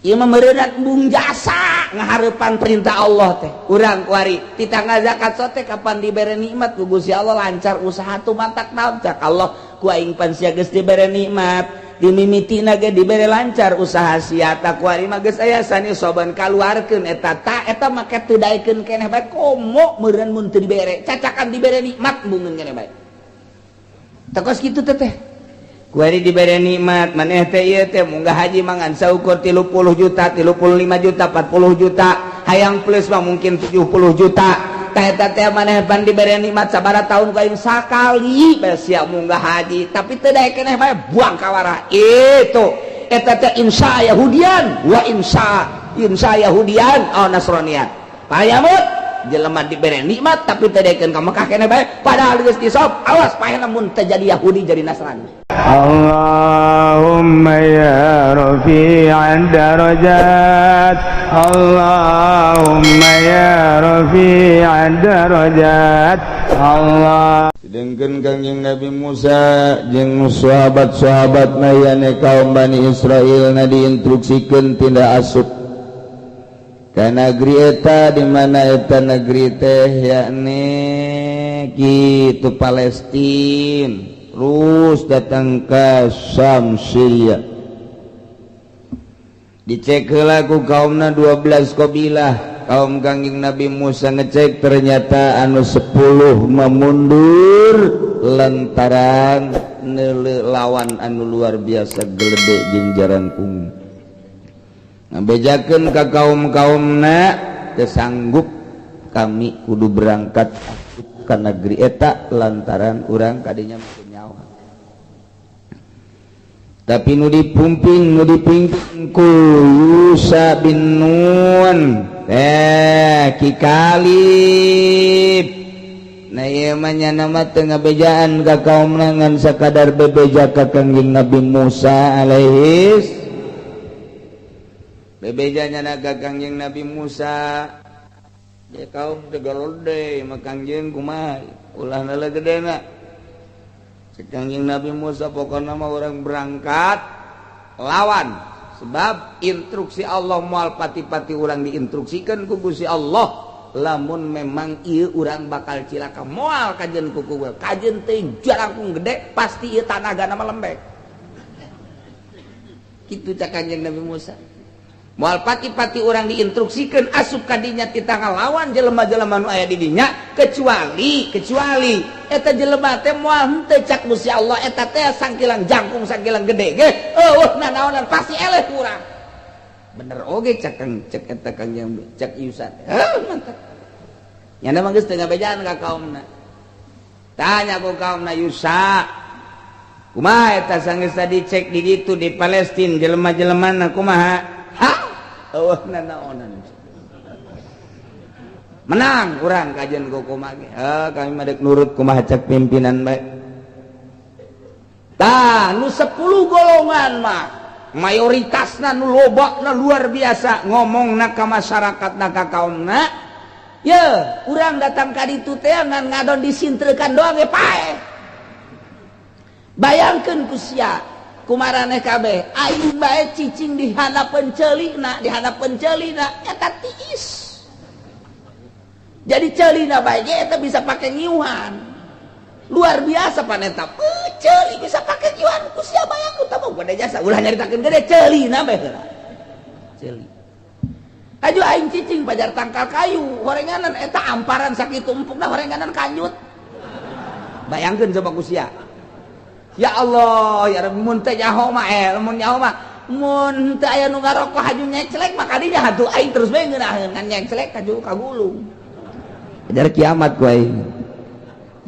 Ieu mah meureunat embung jasa ngahareupan perintah Allah teh. Urang kuari titah ngazakat sote kapan dibere nikmat ku Gusti Allah lancar usaha tuh mantak naon cak Allah ku aing pan sia geus dibere nikmat dimimitina ge dibere lancar usaha sia ta kuari mah geus aya sani soban kaluarkeun eta ta eta make teu daekeun keneh bae komo meureun mun teu dibere cacakan dibere nikmat embungeun keneh bae. Teu kos kitu teh teh. Kuari dibere nikmat maneh teh ieu teh munggah haji mangan saukur 30 juta, 35 juta, 40 juta, hayang plus mah mungkin 70 juta. Tah eta teh maneh pan dibere nikmat sabaraha tahun ku aing sakali bae sia munggah haji, tapi teu daek keneh bae buang kawara. Itu eta teh insya Yahudian wa insya insya Yahudian oh Nasranian. Payamut jelema dibere nikmat tapi teu daekeun ka Mekah keneh bae padahal geus disop awas paehna mun teu jadi Yahudi jadi Nasrani. اللهم يا رفيع الدرجات اللهم يا رفيع الدرجات الله. Sedangkan Kangjeng Nabi Musa jeung sahabat-sahabat mayane kaum Bani Israel na diinstruksikeun tindak asup ka negeri eta, di mana eta negeri teh yakni kitu Palestina, terus datang ke Syam, Syria. Dicek heula ku kaumna 12 kabilah kaum Kangjeng Nabi Musa ngecek, ternyata anu 10 memundur lantaran neuleu lawan anu luar biasa gelede jeung jarangkung. Ngabejakeun ka kaum-kaumna, teu sanggup kami kudu berangkat ka negeri eta lantaran urang kadinya mungkin nyawa, tapi nu dipumping nu dipimpin ku Yusa bin Nun Ki Kalib. Nah, ieu mah nyana mah teu ngabejaan ka kaumna ngan sakadar bebeja ka Kangjeng Nabi Musa alaihis bebeja nyana ka Kangjeng Nabi Musa. Ya kaum teh galode mah Kangjeng kumaha ulah nala gedena. Cek Kangjeng Nabi Musa, pokokna mah urang berangkat lawan sebab instruksi Allah moal pati-pati urang diinstruksikan ku Gusti Allah lamun memang ieu urang bakal cilaka moal kajen ku kuku kajen teh jarangkung gede pasti ieu tanagana mah lembek kitu cak Kangjeng Nabi Musa. Moal pati-pati urang diinstruksikan asup kadinya titah ngalawan jelema-jelema nu aya di dinya kecuali kecuali eta jelema teh moal henteu cak Gusti Allah eta teh sangkilang jangkung sangkilang gede ge eueuh nanaonan pasti eleh ku urang. Bener oge cak kang cek eta kang yang cak Yusa. Heuh, mantap nyana mah geus teu ngabejaan ka kaumna. Tanya ku kaumna, Yusa kumaha eta sanggeus tadi cek di ditu di Palestina jelema-jelemana kumaha? Ha, eueuh nanaonan, menang urang kajian ku kumaha ge. Heuh, kami mah dek nurut kumaha cek pimpinan bae. Tah nu 10 golongan mah mayoritasna nu lobakna luar biasa ngomongna ka masyarakatna ka kaumna ye urang datang ka ditu teh ngan ngadon disintrekan doang ge paeh. Bayangkeun ku sia kumaraneh kabeh aing bae cicing di handapeun ceulina di handapeun ceulina eta tiis jadi ceulina bae ge eta bisa pake ngiuhan luar biasa pan eta ceuli bisa pake ngiuhan ku sia bayangkeun tah mah gede jasa ulah nyaritakeun gede ceulina bae heula ceuli aju aing cicing pajar tangkal kayu horenganan eta amparan sakitu empukna horenganan kanjut. Bayangkeun coba ku sia. Ya Allah ya Rabbi, mun teu nyaho mah mun nyaho mah mun teu aya nu ngarokok haju nyeclek mah kadinya hatuh aing terus bae ngeunaheun ngan nyeclek haju kagulung ajar kiamat ku aing.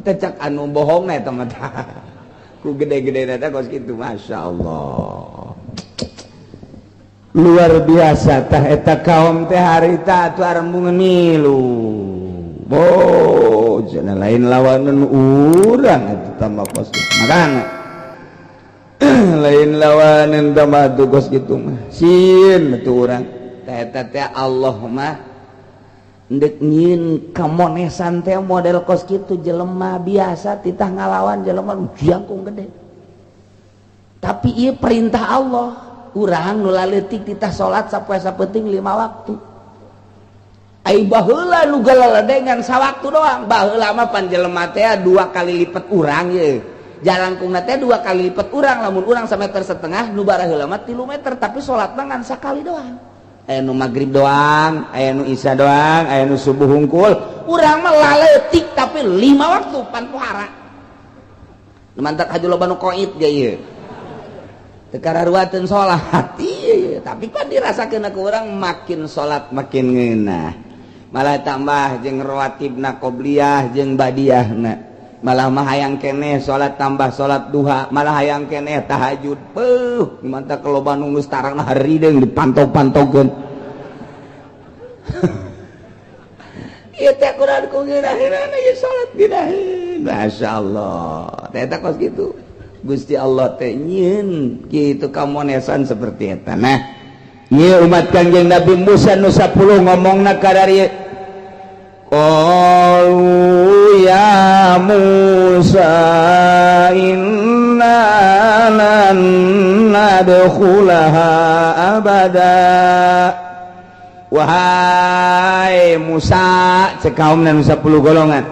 Teh cak anu bohong eta mah ku gede-gede eta kos kitu. Masya Allah, luar biasa tah eta kaum teh harita atuh arembungan milu bo cenah lain lawanan urang atuh tambah kos kitu makana lain lawanan tambah tuh kos kitu mah sieun atuh urang tah eta teh Allah mah ndek nyieun kamonesan teh model kos kitu jelema biasa titah ngalawan jelema jangkung gede tapi ieu perintah Allah. Urang nu laletik titah salat sapoe sapenting 5 waktu. Ai baheula nu galaledengan sawaktu doang. Baheula mah pan jelema teh 2 kali lipat urang ye. Jalangkungna teh 2 kali lipat urang, lamun urang 1,5 meter nu baraheula mah 3 meter, tapi salatna ngan sakali doang. Aya nu magrib doang, aya nu isya doang, aya nu subuh hungkul. Urang mah laletik tapi 5 waktu pan pohara. Nu mantak haju loba nu koit ge ieu. Teu kararuateun salat ieu, tapi pan dirasakeun ku urang makin salat makin ngeunah. Malah tambah jeung rawatibna qobliyah jeung badiahna. Malah mah hayang keneh salat tambah salat duha, malah hayang keneh tahajud. Beuh, mantak loba nu geus tarangna harideung dipantau-pantaukeun. Ieu teh Quran ku ngeunaheunana ieu salat ngeunaheun. Masyaallah. Teh eta kos kitu. Gusti Allah teh nyieun kitu kamonesan seperti eta. Nah, ieu umat Kangjeng Nabi Musa nu 10 ngomongna ka dari qalu ya Musa inna lan nadkhulaha abada. Wahai Musa, cek kaumna nu 10 golongan,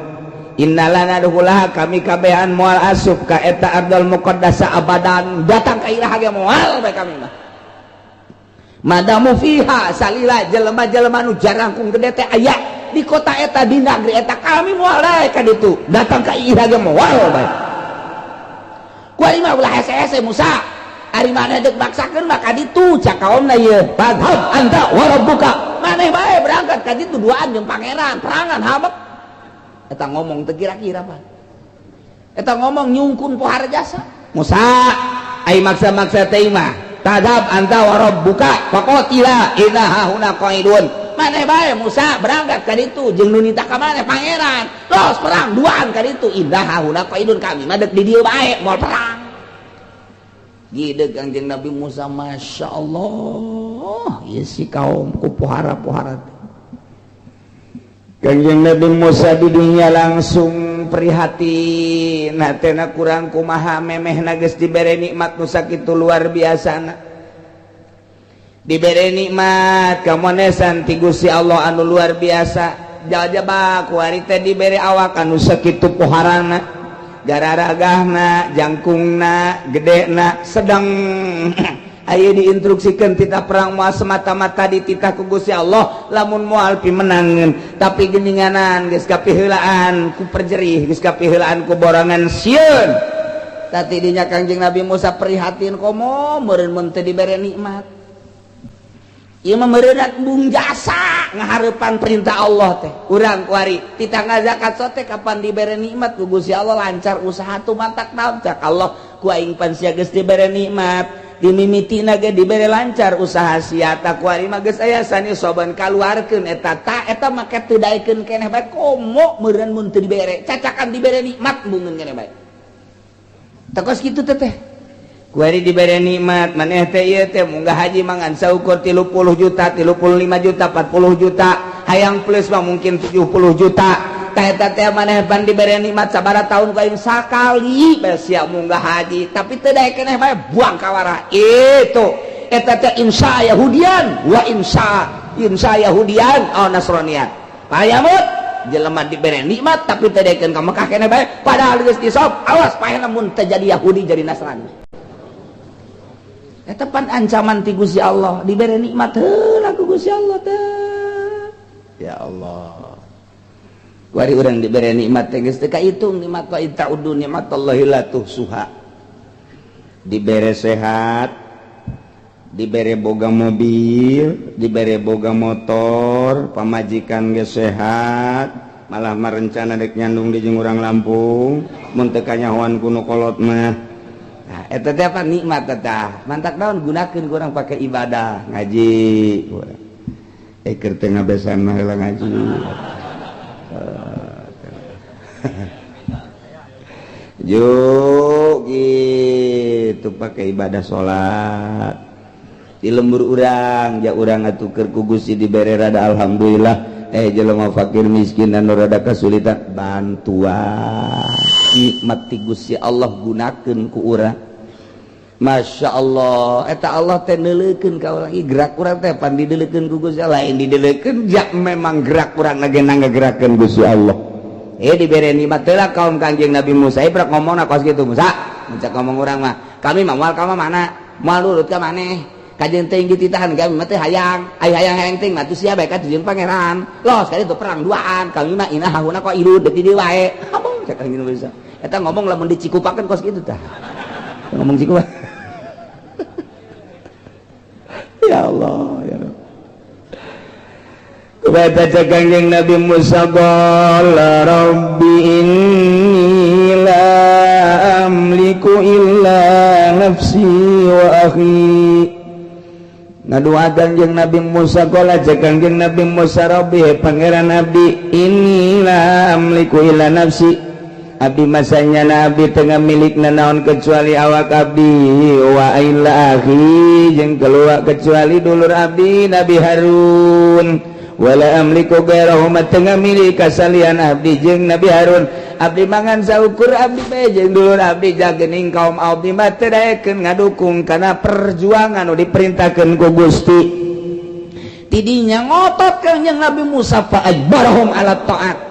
inna lan nadkhulaha, kami kabehan moal asup ka eta ardal muqaddasa abadan, datang ka iraha ge moal bae kami mah. Madamu fiha salila jelema-jelema nu jarangkung gede teh aya di kota eta, di negeri eta, kami moal bae ka ditu, datang ka iraha ge moal bae. Ku ari mah ulah hese-hese Musa, ari maneh deuk maksakeun mah ka ditu, cak kaomna ieu, fadhab anta wa rabbuka, maneh bae berangkat ka ditu duaan jeung pangeran, perangan hamek. Eta ngomong teu kira-kira pan. Eta ngomong nyungkun pohara jasa. Musa, ai maksa-maksa teh mah, tadab anta wa rabbuka faqatila inna huna qaidun. Maneh bae Musa berangkat ka ditu jeung nu nita ka maneh pangeran. Los perang duaan ka ditu, inna huna qaidun, kami mah deuk di dieu bae moal perang. Gideg Kangjeng Nabi Musa, Masya Allah, ieu si kaum ku pohara-pohara teh. Kangjeng Nabi Musa di dunia langsung prihatin, hatena kurang kumaha memehna geus dibere nikmat nu sakitu luar biasana. Dibere nikmat kamonesan ti Gusti Allah anu luar biasa. Jajaba kuari teh dibere awak anu sakitu poharana, gararagahna, jangkungna, gedena, sedang aya diinstruksikan titah perang moal semata-mata dititah ku Gusti Allah, lamun moal pimenangeun, tapi geninganan geus kapiheulaan ku perjerih, geus kapiheulaan ku borangan sieun. Tadi dinya Kangjeng Nabi Musa prihatin komo meureun mun teu dibere nikmat. Ieu mah meureunat bung jasa ngahareupan perintah Allah teh. Urang kuari titah ngazakat sote kapan dibere nikmat ku Gusti Allah lancar usaha tu mantak naon cak Allah ku aing pan sia geus dibere nikmat. Dimimitina ge dibere lancar usaha sia ta kuari mah geus aya sani soban kaluarkeun eta ta eta make teu daekeun keneh bae komo meureun mun teu dibere cacakan dibere nikmat bungeun keneh bae teh kos kitu teh teh kuari dibere nikmat maneh teh ieu teh munggah haji mangan saukur 30 juta 35 juta 40 juta hayang plus mah mungkin 70 juta eta teh maneh pan dibere nikmat sabaraha tahun ku aing sakali bae sia munggah haji tapi teu daek keneh bae buang kawara itu eta teh insya Yahudian wa insya insya Yahudian au Nasranian payamut jelema dibere nikmat tapi teu daekeun ka Mekah keneh bae padahal geus disop awas paehna mun teu jadi Yahudi jadi Nasrani eta pan ancaman ti Gusti Allah dibere nikmat heula ku Gusti Allah teh ya Allah. Kuari urang dibere nikmat teh geus teu kahitung nikmat wa ta'udu nikmatallahi la tuhsuha. Dibere sehat, dibere boga mobil, dibere boga motor, pamajikan geus sehat, malah merencana dek nyandung di jeung urang Lampung, mun teu kanyahoan ku nu kolot mah. Nah, eta teh apa nikmat eta? Mantak naon gunakeun ku urang pake ibadah, ngaji. Keur teu ngabesan mah heula ngaji. Juk gitu pakai ibadah salat di lembur urang ja urang atuh keur ku Gusti dibere rada alhamdulillah jelema fakir miskin anu rada kasulitan bantuan nikmat ti Gusti Allah gunakeun ku urang. Masya Allah eta Allah teh neuleukeun ka urang gerak urang teh pan dideleukeun ku Gusti Allah lain dideleukeun jak memang gerak urang ngagena ngagerakeun Gusti Allah. Dibere nikmat teh kaum Kangjeng Nabi Musa ibrek ngomongna kos kitu Musa mencak ngomong urang mah kami mah moal ka mana moal nurut ka maneh kajeun teh dititahan kami mah teh hayang ai hayang-hayang teh mah tuh sia bae ka tujuan pangeran los kali itu perang duaan kami mah inah hahuna kok ilu deui di wae abong cak Kangjeng Nabi Musa eta ngomong lamun dicikupakeun kos kitu tah ngomong cikupa. Ya Allah ya Rabb. Kepada Kangjeng Nabi Musa qala rabbi inni la amliku illa nafsi wa akhi. Ngadua Kangjeng Nabi Musa qala Kangjeng Nabi Musa rabbi pangeran abdi inni la amliku illa nafsi. Abdi masanya nabi tengah milik nanaon kecuali awak abdi wa illa akhi jeung keluar kecuali dulur abdi Nabi Harun wala amliku ghairahu tengah milik kasalian abdi jeung Nabi Harun abdi mangan saukur abdi bae jeung dulur abdi jagening kaum abdi mah teu daekeun ngadukung kana perjuangan nu diperintahkeun ku Gusti. Tidinya ngotot Kangjeng Nabi Musa fa ajbarahum ala taat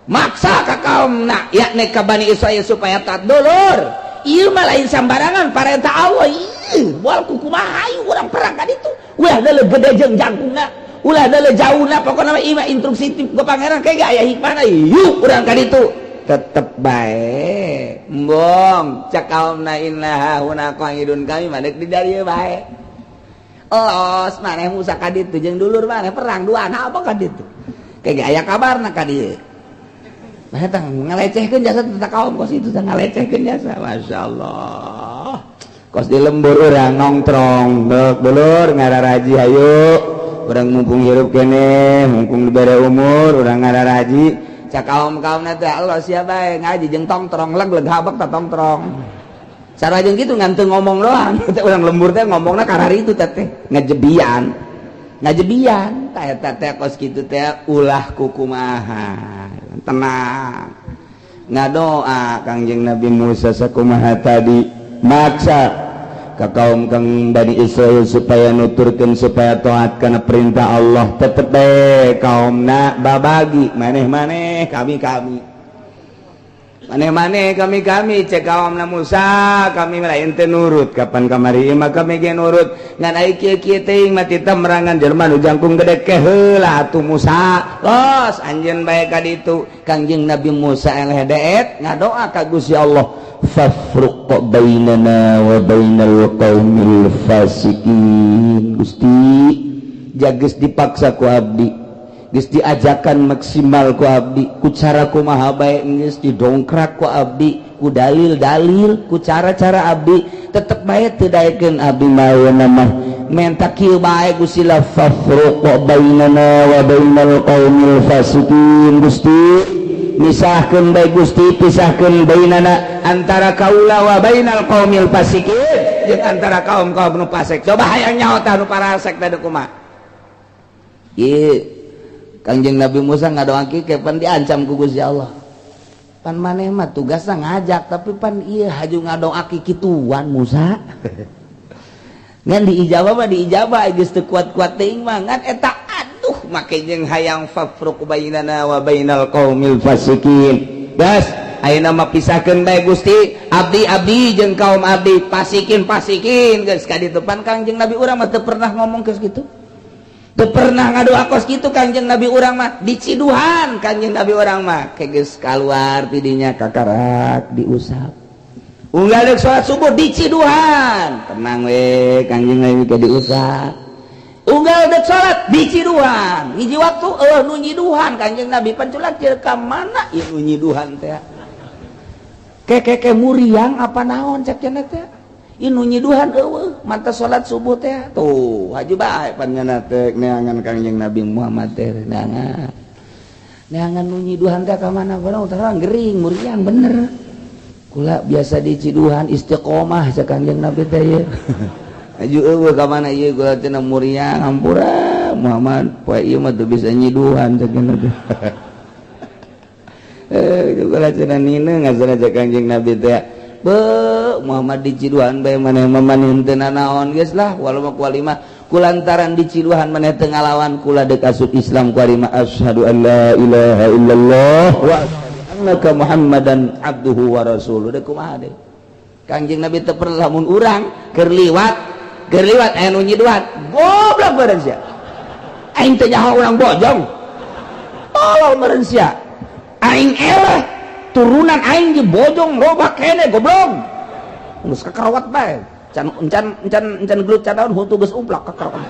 maksa ka kaum nak yakni ka Bani Israil supaya taat dulur ieu mah lain sambarangan parentah Allah ieu moal kukumaha hayu urang perang ka ditu ulah deuleu gede jeung jangkungna ulah deuleu jauhna pokona mah ieu mah instruksi ti ku pangeran kayak aya hikmahna yuk urang ka ditu tetep bae embong cak kaumna inna huna qaidun kami mah deuk di dieu bae los maneh Musa ka ditu jeung dulur maneh perang duaan apa ka ditu kayak aya kabarna ka dieu. Nah, eta ngalecehkeun jasa tentang kaum kos itu ngalecehkeun jasa. Masya Allah. Kos di lembur urang nongtrong, dek dulur ngararaji hayu. Urang mumpung hirup keneh, mumpung dibere umur, urang ngararaji. Cak kaum-kaumna teh Allah sia bae ngaji jeung tongtrong leg-leg habek ta tongtrong. Cara jeung kitu ngan teu ngomong doang. Teh urang lembur teh ngomongna karari itu teh ngajebian. Ngajebian tah eta teh kos kitu teh ulah kukumaha. Tenang ngadoa Kangjeng Nabi Musa sakumaha tadi maksa ka kaum kang Bani Israil supaya nuturkeun supaya taat kana perintah Allah tetep bae kaumna babagi maneh-maneh kami-kami maneh-maneh kami-kami cek kaumna Musa kami lain teu nurut kapan kamari mah kami ge nurut ngan ai kieu-kieu teuing mah tita merangan jelema nu jangkung gede ke heula atuh Musa los anjeun bae ka ditu. Kangjeng Nabi Musa eleh deet ngadoa ka Gusti Allah fafruq bainana wa bainal qaumil fasikin. Gusti jageus dipaksa ku abdi geus diajakan maksimal ku abdi ku cara kumaha bae geus didongkrak ku abdi ku dalil-dalil ku cara-cara abdi tetep bae teu daekeun abdi mah mah menta kieu bae Gusti la fafruq bainana wa bainal qaumil fasikin. Gusti misahkeun bae Gusti pisahkeun bainana antara kaula wa bainal qaumil fasikin jeung antara kaum-kaum nu fasik. Coba hayang nyaho tah nu parasek teh kumaha ieu Kangjeng Nabi Musa ngadoa kieu pan diancam ku Gusti Allah. Pan maneh mah tugasna ngajak tapi pan ieu haju ngadoa kituan Musa. Ngan diijabah mah diijabah geus teu kuat-kuat teuing mah ngan eta aduh make jeung hayang fafruq bainana wa bainal qaumil fasikin. Gas ayeuna mah pisahkeun bae Gusti abdi-abdi jeung kaum abdi pasikin-pasikin geus ka ditu pan Kangjeng Nabi urang mah teu pernah ngomong geus kitu. Teu pernah ngadoa kos kitu Kangjeng Nabi urang mah diciduhan Kangjeng Nabi urang mah geus kaluar tidinya kakarak diusap unggal deuk salat subuh diciduhan tenang we Kangjeng Nabi ke diusap unggal deuk salat diciduhan hiji waktu eueuh nu nyiduhan Kangjeng Nabi panculak jeung ka mana ieu nu nyiduhan teh keke muriang apa naon cek cenah teh inu nyiduhan eueuh manta salat subuh teh tuh haju bae panjenengan teh neangan Kangjeng Nabi Muhammad teh neangan neangan nu nyiduhan teh ka mana barang terang gering muriang bener kula biasa diciduhan istiqomah cek Kangjeng Nabi teh ieu haju eueuh ka mana ieu kula teh muriang hampura Muhammad poe ieu mah teu bisa nyiduhan cek Nabi kula cenah nina ngasana cek Kangjeng Nabi teh Be Muhammad di Ciduhan bae maneh mah maneh teu nanaon geus lah walau mah kualima kulantaran di Ciduhan maneh teu ngalawan kula deuk asup Islam kualima asyhadu an la ilaha illallah wa asyhadu annaka Muhammadan abduhu wa rasuluh. Deuk kumaha deui Kangjeng Nabi teu perlu lamun urang keur liwat aya nu nyiduhan goblok beureun sia aing teu nyaho urang bojong tolol meureun sia aing eleh turunan aing di bojong loba kene goblok geus kakarawat bae can encan encan encan gelut can naon huntu geus uplak kakarawat.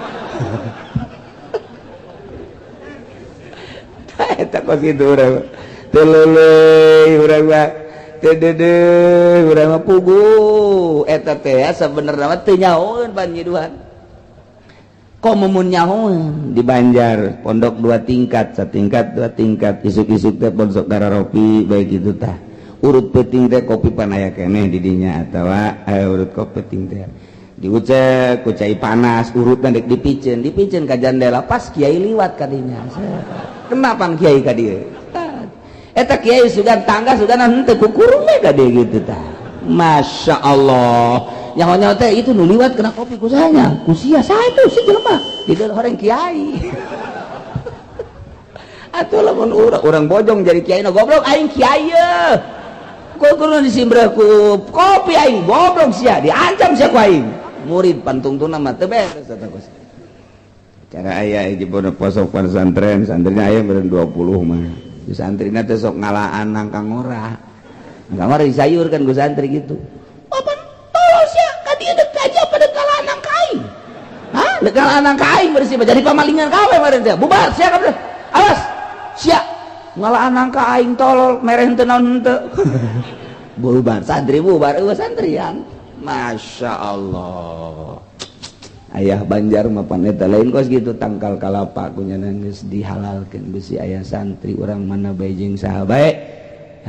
Eta kos kitu urang teu leuleuy urang mah teu deudeuh urang mah puguh eta teh sabenerna mah teu nyahoeun panyiduhan. Komo mun nyahoeun di Banjar pondok 2 tingkat satingkat 2 tingkat isuk-isuk teh pondok gararopi bae kitu tah urut peuting teh kopi pan aya keneh di dinya atawa urut kopi peuting teh diucek ku cai panas urutna dek dipiceun dipiceun ka jandela pas kiai liwat ka dinya kenapa kiai ka dieu eta kiai sugan tangga sugan henteu kukurung we ka dieu kitu tah. Masya Allah nyaho-nyaho teh itu nu liwat kena kopi ku saha ku sia saha itu si jelema di dalam orang kiai. Atuh lamun urang bojong jadi kiai na goblok aing kiai ye kudu disimbreh ku kopi aing goblok sia diancam sia ku aing murid pantungtuna mah teu beres eta kos cara aya di pondok posok pesantren santrina aya meureun 20 mah di santrina teh sok ngalaan nangka ngora nangka ngora disayurkeun ku santri gitu. Apa tolol sia ka dieu deuk aja pada kalaan nangka aing. Hah? Deuk kalaan nangka aing bersih jadi pamalingan kawe meureun teh. Bubar sia kabeh. Awas sia ngalaan nangka aing tolol mereh henteu naon henteu. Bubar santri bubar eueuh santrian. Masya Allah. Ayah Banjar mah pan eta lain kos gitu tangkal kalapa ku nya geus dihalalkeun bisi aya santri urang mana bae jeung saha bae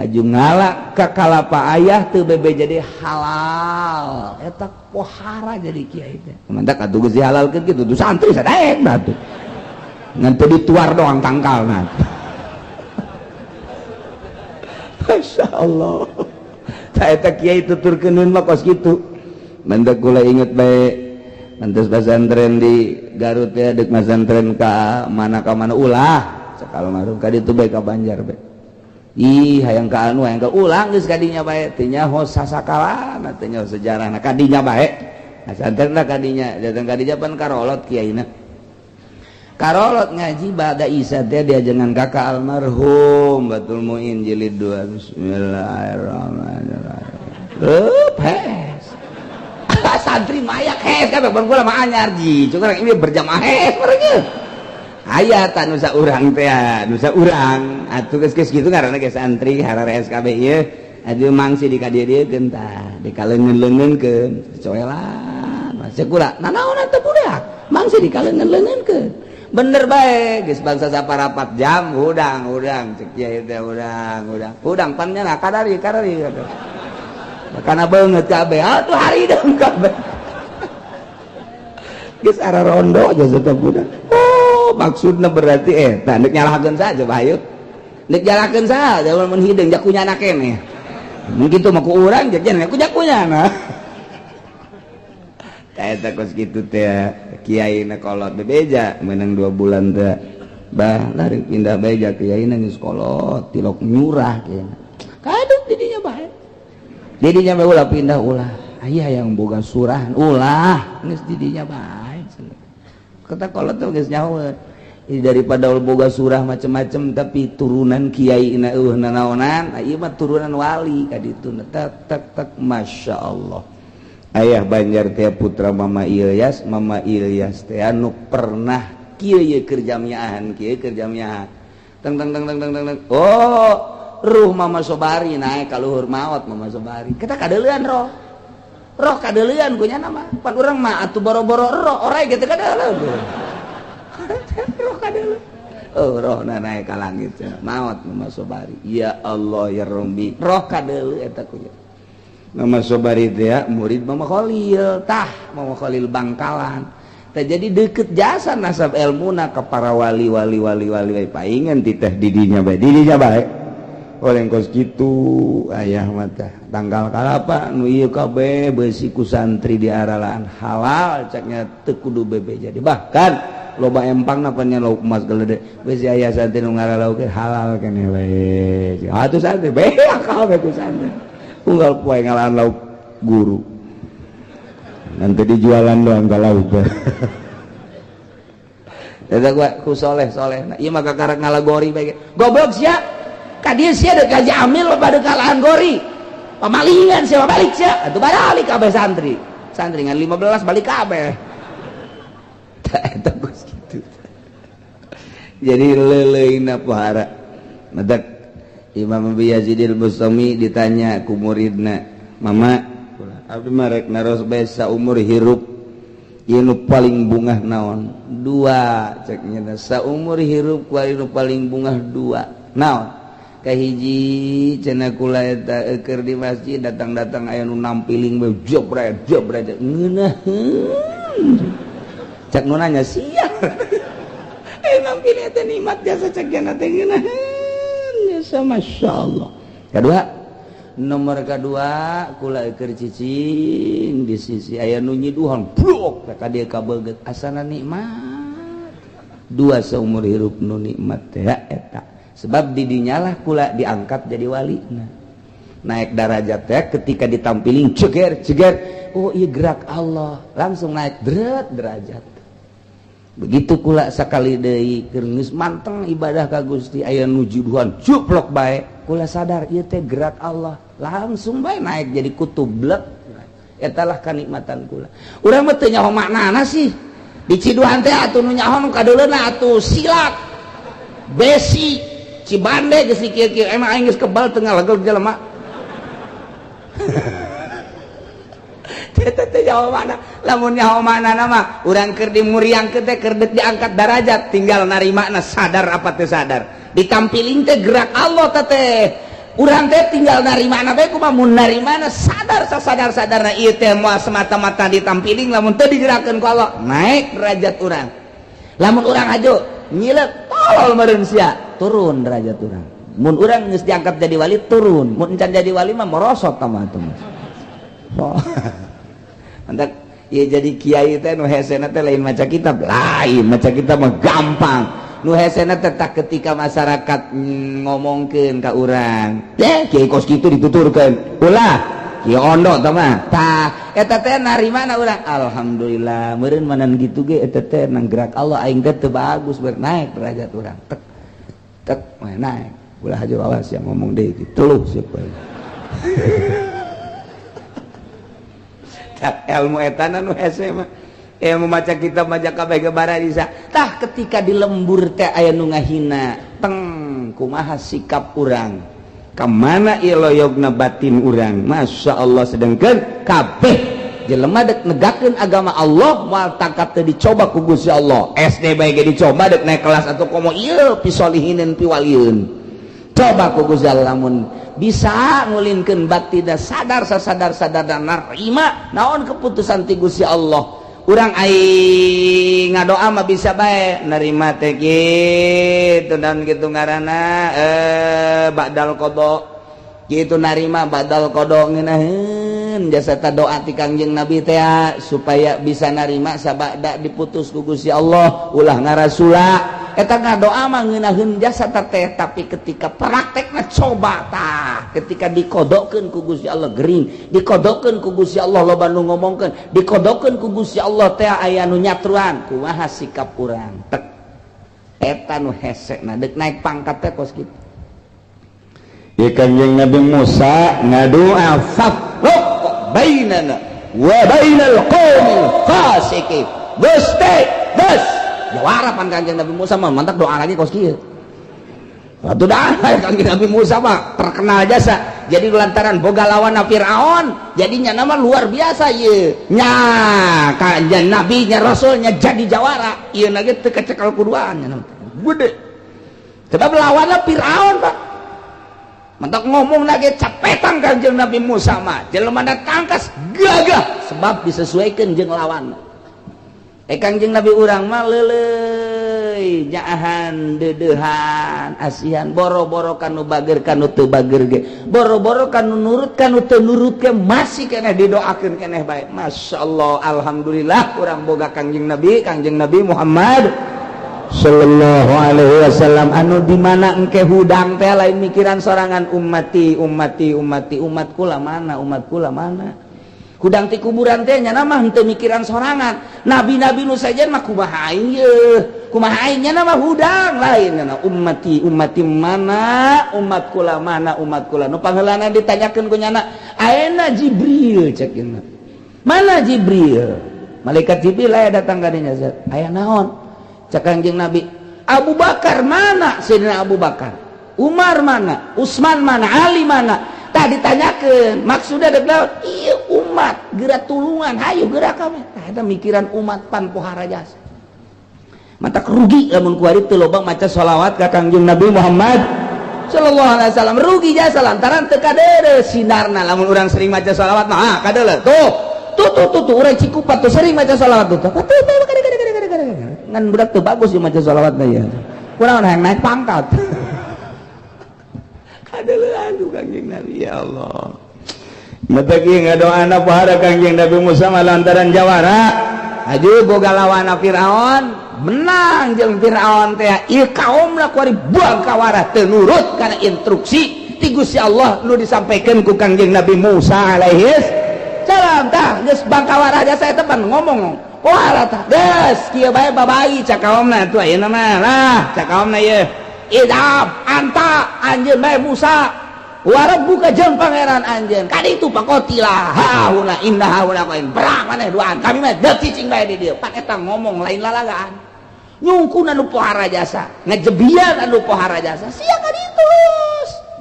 haju ngala ka kalapa ayah teu bebe jadi halal eta pohara jadi kiai teh mantak atuh geus dihalalkeun kitu tuh santri sadaek atuh ngan teu dituar doang tangkalna. Masya Allah tah eta kiai tuturkeun mah kos kitu mantak kula inget bae mantas pesantren di Garut ya dek pesantren ka mana ulah sakal marhum ka ditu bae ka Banjar bae ih hayang ka anu hayang ka ulang geus kadinya bae teu nyaho sasakalana teu nyaho sejarahna kadinya bae pesantrenna kadinya datang kadinya pan karolot kiaina karolot ngaji ba'da isya teh diajengan kakak almarhum Batul Muin jilid 2 bismillahirrahmanirrahim hes santri mayak hes kabeh ban kula mah anyar ji cuma ini berjamaah hes mereka aya ta nu saurang teh nu saurang atuh geus kitu ngaranna ge santri hararees kabeh ieu atuh mangsi di ka dieu-dieukeun tah dikaleungeun-leungeunkeun coelan masih kula nanaonan teh budak mangsi dikaleungeun-leungeunkeun bener bae geus bangsa saparapat jam hudang hudang cek kiai teh hudang hudang hudang pan nya kadari kadari karena banget kabeh atuh haridang kabeh geus ara rondo aja tetep budak. Oh maksudna berarti eta nek nyalahkeun saja bae nek nyalahkeun saja mun hideung jakunyana keneh mun kitu mah ku urang jajan ku jakunyana tah eta kos kitu teh kiai na kolot bebeja meunang 2 bulan teh bah lari pindah beja kiai na geus kolot tilok nyurah kiai kadung didinya bae didinya bae ulah pindah ulah aya yang boga surahan ulah geus didinya bae kata kolot tuh geus nyahoeun daripada boga surah macem-macem tapi turunan kiai na eueuh nanaonan ieu mah turunan wali ka ditu tek tek tek Masya Allah. Ayah Banjar teh putra Mama Ilyas, Mama Ilyas teh anu pernah kieu ye keur jamiahan kieu keur jamiahan teng teng teng teng teng teng oh ruh Mama Sobari naik ka luhur maot Mama Sobari kita kadeuleun roh roh kadeuleun ku nya mah pan urang mah atuh boro-boro roh orai gitu kadeuleun roh kadeuleun oh roh na naik ka langit maot Mama Sobari ya Allah ya Rabbi roh kadeuleun eta ku nya Mama Sobari teh murid Mama Khalil tah Mama Khalil Bangkalan teh jadi deket jasa nasab elmuna ka para wali wali wali wali paingan titah didinya bae didinya bae Oleh kos kitu ayah mata tanggal kalapa nu ieu kabeh beusi ku santri di aralaan halal caknya teu kudu bebe jadi bahkan loba empang napanya lauk emas gelede beusi aya santri nu ngaralaukeun halal keneh we atuh santri beak kabeh ku santri unggal poe ngalaan lauk guru nanti dijualan doang ka lauk. Eta gua ku soleh-soleh nah ieu mah kakarek ngalagori bae goblok sia. Ka dieu sia deuk kaji amil pada kalahan gori pamalingan sia balik sia atuh balik kabeh santri santri ngan 15 balik kabeh. Eta geus kitu jadi leuleuna pohara. Matak Imam Abi Yazid al-Bustami ditanya ku muridna, mama abdi mah rek naros bae saumur hirup ieu nu paling bungah naon? Dua cek nya, saumur hirup ku nu paling bungah dua naon? Kahiji cenah kula eta keur di masjid datang-datang aya nu nampiling bae jebret jebret ngeunaheun. Cak nu nanya sia nampiling teh nikmat jasa cek jana teh ngeunaheun jasa masyaallah. Kedua, nomor kedua kula keur cicing di sisi aya nu nyiduhan blok ka dieu kabeget asana nikmat. Dua seumur hirup nu nikmat teh eta sebab didinyalah kula diangkat jadi wali. Nah, naik darajat ya ketika ditampiling ceger ceger oh iya gerak Allah langsung naik deret derajat. Begitu kula sakali deui keur geus manteng ibadah ka Gusti aya nu juduhan cuplok bae kula sadar ieu teh gerak Allah langsung bae naik jadi kutub blek. Eta lah kanikmatan kula. Urang mah teu nyaho maknana sih di ciduhan teh atuh nu nyaho nu kadeuleuna atuh silat besi Cibande geus kieu-kieu emang aing geus kebal teu ngalegel jelema. Teh teh nyaho mana lamun nyaho maknana mah urang keur dimuriangkeun teh keur deuk diangkat darajat tinggal narimana sadar apa teu sadar ditampiling teh gerak Allah teh teh urang teh tinggal narimana bae kumaha mun narimana sadar sasadar-sadarna ieu teh moal semata-mata ditampiling lamun teu digerakkeun ku Allah naik derajat urang. Lamun urang hajo nyileuk tolol meureun sia turun derajat urang. Mun urang geus diangkat jadi wali turun, mun encan jadi wali mah merosot tambah atuh. Oh. Mantap ieu jadi kiai teh nu hesena teh lain maca kitab, lain maca kitab mah gampang. Nu hesena teh tak ketika masyarakat ngomongkeun ka urang, teh kiai kos kitu dituturkeun. Ulah kiai ondo tah mah. Tah eta teh narimana urang? Alhamdulillah meureun manan gitu ge eta teh nang gerak Allah aing teh teu bagus naik derajat urang. Tek tek naik. Ulah aja awas yang ngomong deh teluh siapa. Tak ilmu etana nu hese mah ilmu maca kitab maca kabeh ge bararisa. Tah ketika di lembur teh aya nu ngahina teng kumaha sikap urang ka mana ieu loyogna batin urang Masya Allah. Sedengkeun kabeh jelema dek negakeun agama Allah moal tangkap teh dicoba ku Gusti Allah. SD bae ge dicoba dek naik kelas atau komo ieu pisolihinin piwalieun coba ku Gusti Allah lamun bisa ngulinkeun batina sadar sasadar-sadar dan narima naon keputusan ti Gusti Allah. Urang aing ngadoa mah bisa bae narima teh kitu dan kitu ngaranna badal qada kitu narima badal qada ngeunaheun jasa ta doa ti Kangjeng Nabi teh supaya bisa narima sabada diputus ku Gusti Allah ulah ngarasula. Eta ngadoa mah ngeunaheun jasa teh tapi ketika praktekna coba tah ketika dikodokeun ku Gusti Allah gering dikodokeun ku Gusti Allah loba nu ngomongkeun dikodokeun ku Gusti Allah teh aya nu nyatruan kumaha sikap urang tek eta nu hesena deuk naik pangkat teh kos kitu. Ieu Kanjeng Nabi Musa ngadoa fafruq bainana wa bainal qaumil fasiqin. Gusti geus jawara pan Kanjeng Nabi Musa mah mantak doa lagi kos kieu. Atuh dah Kanjeng Nabi Musa mah terkenal jasa. Jadi lantaran boga lawan Firaun, jadinya nama luar biasa ieu. Nya Kanjeng Nabi nya rasulnya jadi jawara. Ieu na ge teu kecekel kuduaan nya. Gede. Sebab lawanna Firaun, Pak. Mantak ngomong lagi capetan Kanjeng Nabi Musa mah. Jelema tangkas gagah sebab disesuaikan jeung lawan. Kangjeng Nabi urang mah leuleui euy nyaahan deudeuhan asihan boro-boro kanu bager kanu teu bager ge boro-boro kanu nurut kanu teu nurut ge masih keneh didoakeun keneh bae. Masyaallah, alhamdulillah urang boga Kangjeng Nabi Muhammad sallallahu alaihi wasallam anu di mana engke hudang teh lain mikiran sorangan ummati ummati ummati umat kula mana umat kula mana. Hudang ti kuburan teh nya mah henteu mikiran sorangan. Nabi-nabi nu sajen mah kumaha aing yeuh, kumaha aing nya mah hudang lain nya ummati ummati mana umat kula mana umat kula. Nu pangheulana ditanyakeun ku nyana, ayeuna Jibril cek nya. Mana Jibril? Malaikat Jibril aya datang ka dinya. Aya naon? Cek Kangjeng Nabi, Abu Bakar mana? Sayyidina Abu Bakar. Umar mana? Utsman mana? Ali mana? Tah ditanyakeun, maksudna deuk naon? Ieu umat geura tulungan, hayu geura kami. Tah eta mikiran umat pan pohara jasa. Matak rugi lamun kuari teu loba maca sholawat ka Kangjeng Nabi Muhammad sallallahu alaihi wasallam, rugi jasa lantaran teu kadeuleu sinarna. Lamun urang sering maca sholawat mah kadeuleu. Tuh, tuh tuh tuh, tuh urang Cikupa tuh sering maca sholawat tuh. Tuh ngan budak tuh bagus maca sholawat mah ya. Kurang hayang naik pangkat. Kadeuleuan ku Kangjeng Nabi ya Allah. Mataki ngadoana pohara Kangjeng Nabi Musa lantaran jawara. Aju boga lawana Firaun, menang jeung Firaun teh. Ieu kaumna kuari buang kawara teu nurut kana instruksi ti Gusti Allah nu disampaikan ku Kangjeng Nabi Musa alaihi salam. Tah geus bangkawara jasa eta pan ngomong. Pohara tah geus kieu bae babai cak kaumna tuh ayeuna mah lah cak kaumna ieu. Idhab anta anjeun bae Musa wa rabbuka jeung pangeran anjeun kaditu pakotilah hauna inna hauna qain perang maneh duaan kami mah deuk cicing bae di dieu pan eta ngomong lain lalagaan nyungkun anu pohara jasa ngejebian anu pohara jasa sia kaditu.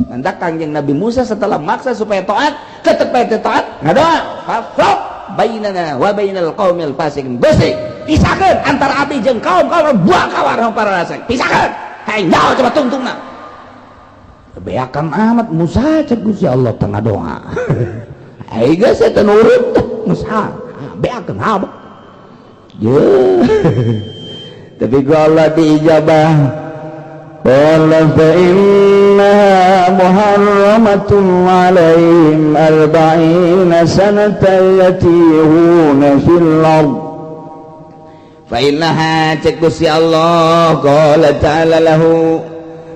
Mantak Kangjeng Nabi Musa setelah maksa supaya taat tetep bae teu taat ngadoa fafraq bainana wa bainal qaumil fasiqin beusi pisahkeun antara abdi jeung kaum-kaum buang kawar para rasa pisahkeun. Hai nyawa coba tungtungna. Beakan amat Musa cek Gusti Allah tengah doa. Ai geus eta nurut Musa. Beakan amat. Ye. Tapi ku Allah diijabah. Qala fa innaha muharramatun 'alaihim arba'ina sanatan yatihuna fil ardh. Fa innaha cek Gusti Allah qala ta'ala lahu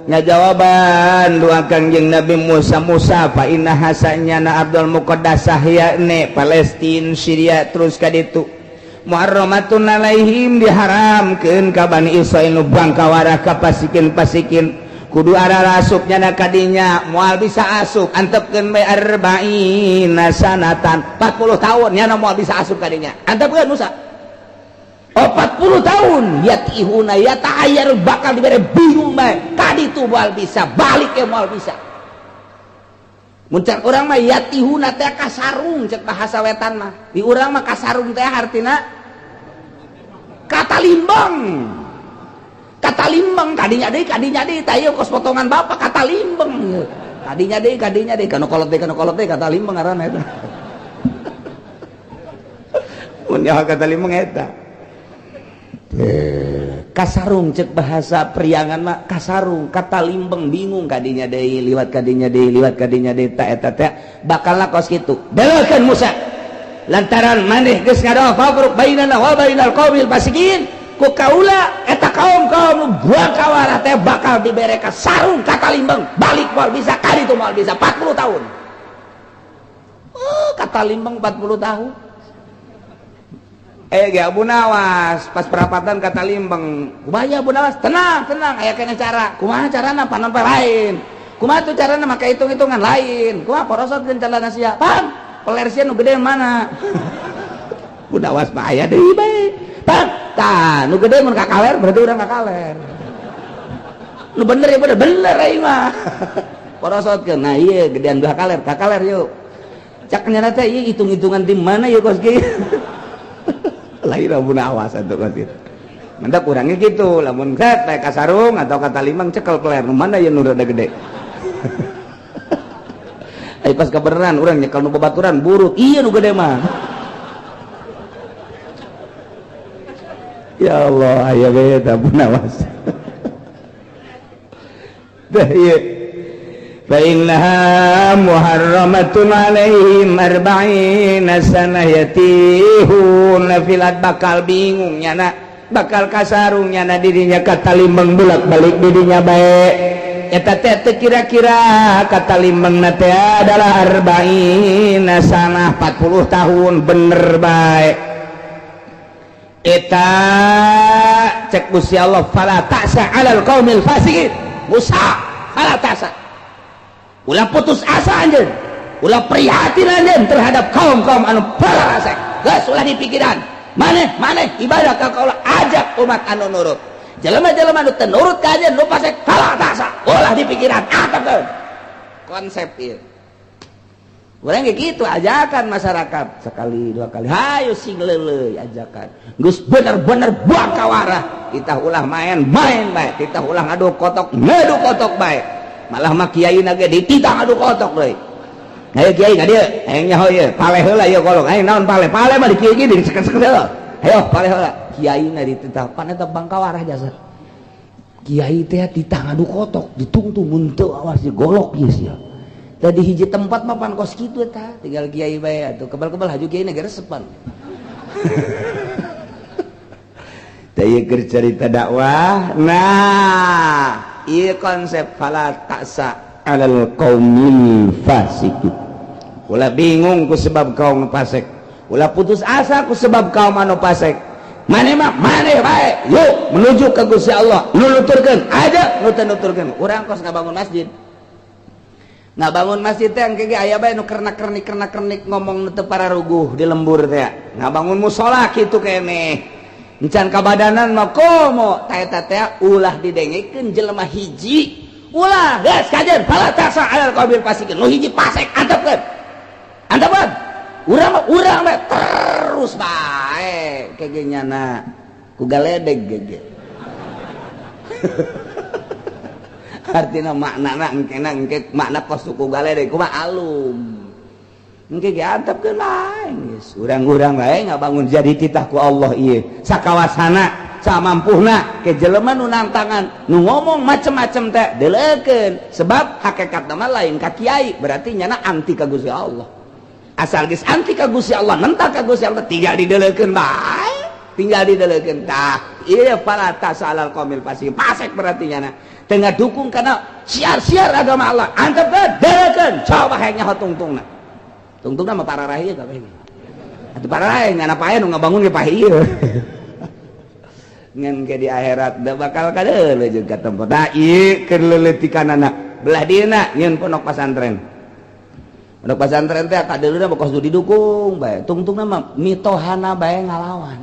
ngajawaban doa Kangjeng Nabi Musa Musa fa innaha sanyana Abdul Muqaddasah yakni Palestina Syria terus ka ditu muharramatun alaihim diharamkeun ka Bani Israil nu bangkawara ka pasikin-pasikin kudu arah asupnya na kadinya moal bisa asup antepkeun bae arba'ina sanatan 40 tahun nyana moal bisa asup kadinya antepkeun Musa 40 tahun yatihuna yata'ayyar bakal dibere bingung bae kaditu moal bisa balik ke moal bisa. Mun cek urang mah yatihuna teh kasarung cek bahasa wetan mah di urang mah kasarung teh artina kata limbang kata limbang kadinya deui tah ieu kos potongan bapak kata limbang kadinya deui kanu kolot deui kata limbang ngaranna eta. Mun nyaho kata limbang eta kasarung cek bahasa priangan mah kasarung kata limbeng bingung kadinya deui liwat kadinya deui liwat kadinya deui ta eta teh bakal kos kitu beleukeun Musa lantaran maneh geus ngadoa fafruq bainana wa bainal qaumil fasiqin ku kaula eta kaum-kaum nu buang kawara teh bakal dibere kasarung kata limbeng balik moal bisa kaditu moal bisa 40 tahun. Oh, kata limbeng 40 tahun. Ge Abu Nawas pas perapatan kata limbeng kumaha Abu Nawas tenang tenang aya kene cara kumaha carana panon lain kumaha tuh carana make hitung-hitungan lain kumaha porosotkeun calana sia pam peler sia nu gede mana Abu Nawas mah aya deui bae pam tah nu gede mun ka kaler berarti urang ka kaler nu bener ya bener bener aing mah porosotkeun nah ieu gedean belah kaler ka kaler yuk cak nyana teh ieu hitung-hitungan di mana ieu kos kieu lahir Abu Nawas atuh kos kitu. Mantap kurangnya gitu, lamun set naik kasarung atau kata limang cekel peler, mana ya nu rada gede. Ai pas kebenaran urang nyekel nu babaturan burut, iya nu gede mah. Ya Allah, aya we eta punawas. Tah ieu fa innaha muharramatun alaihim arba'ina sanah yatihuna fil bakal bingung nyana, bakal kasarung nyana dirinya kata limbang bolak-balik dirinya bae. Eta teh kira-kira kata limbang teh adalah arba'ina sanah, 40 tahun bener bae. Eta cek Gusti Allah, fala ta'sa 'alal qaumil fasiqin. Musa, fala ta'sa, ulah putus asa anjeun, ulah prihatin anjeun terhadap kaum-kaum anu fasik. Geus ulah dipikiran maneh. Maneh ibadah ka kaula, ajak umat anu nurut. Jelema-jelema anu teu nurut ka anjeun, nu fasik, fala ta'sa, ulah dipikiran, atepkeun konsep ieu. Urang kayak gitu ajakan masyarakat sekali dua kali, hayu sing leuleuy ajakan. Geus bener-bener bakawarah kita, ulah main-main bae, kita ulah ngadu kotok, ngadu kotok bae. Malah mah kiai ge dititah ngadu kotok deui. Ayo kiai ka dieu, hayang nyaho ieu, paleh heula ieu kolong. Ayo naon paleh? Paleh mah di kieu di diseket-seket heula. Ayo paleh heula. Kiai na dititah, pan eta bangkawarah jasa. Kiai teh titah ngadu kotok, ditungtung mun teu awas golok ieu sia. Tadi hiji tempat mah pan kos kitu eta, tinggal kiai bae atuh kebal-kebal haju kiai negara sepan. Tah ieu keur carita dakwah. Nah, ieu konsep fala ta'sa 'alal qaumil fasiqin. Ulah bingung ku sebab kaum fasik. Ulah putus asa ku sebab kaum anu fasik. Maneh mah maneh bae. Yuk menuju ka Gusti Allah. Nu nuturkeun aja, nu teu nuturkeun. Urang kos ngabangun masjid. Ngabangun masjid teh engke ge aya bae nu kernak-kernik kernak-kernik ngomong nu teu pararuguh di lembur teh. Ngabangun musola kitu keneh. Encan kabadanan mah komo ta eta teh ulah didengekeun jelema hiji. Ulah geus kajeun fala ta'sa 'alal qaumil fasiqin. Nu hiji fasik antepkeun. Antepkeun. Urang mah urang bae terus bae kege nyana ku galedeg gege. Artinya makna engke engke makna kos suku galedeg kumaha alum. Engke ge antepkeun bae geus. Urang-urang bae ngabangun jadi titah ku Allah ieu. Sakawasana samampuhna ke jelema nu nantangan nu ngomong macem-macem teh deleukeun, sebab hakikatna mah lain ka kiai, berarti nyana anti ka Gusti Allah. Asal geus anti ka Gusti Allah, nentang ka Gusti Allah, tinggal dideleukeun bae, tinggal dideleukeun. Tah ieu fala ta'sa 'alal qaumil fasiqin, fasik berarti nyana teu ngadukung kana siar-siar agama Allah. Antepkeun, deleukeun, coba hayang nyaho tungtungna. Tungtungna mah pararah ieu kabeh. Atuh pararah nyana pae nu ngabangun ge pae ieu. Ngan ke di akhirat da bakal kadeuleu jeung ka tempat. Tah ieu keur leuletikanana belah dieuna nyieun pondok pesantren. Pondok pesantren teh kadeuleuna mah kos didukung bae. Tungtungna mah mitohana bae ngalawan.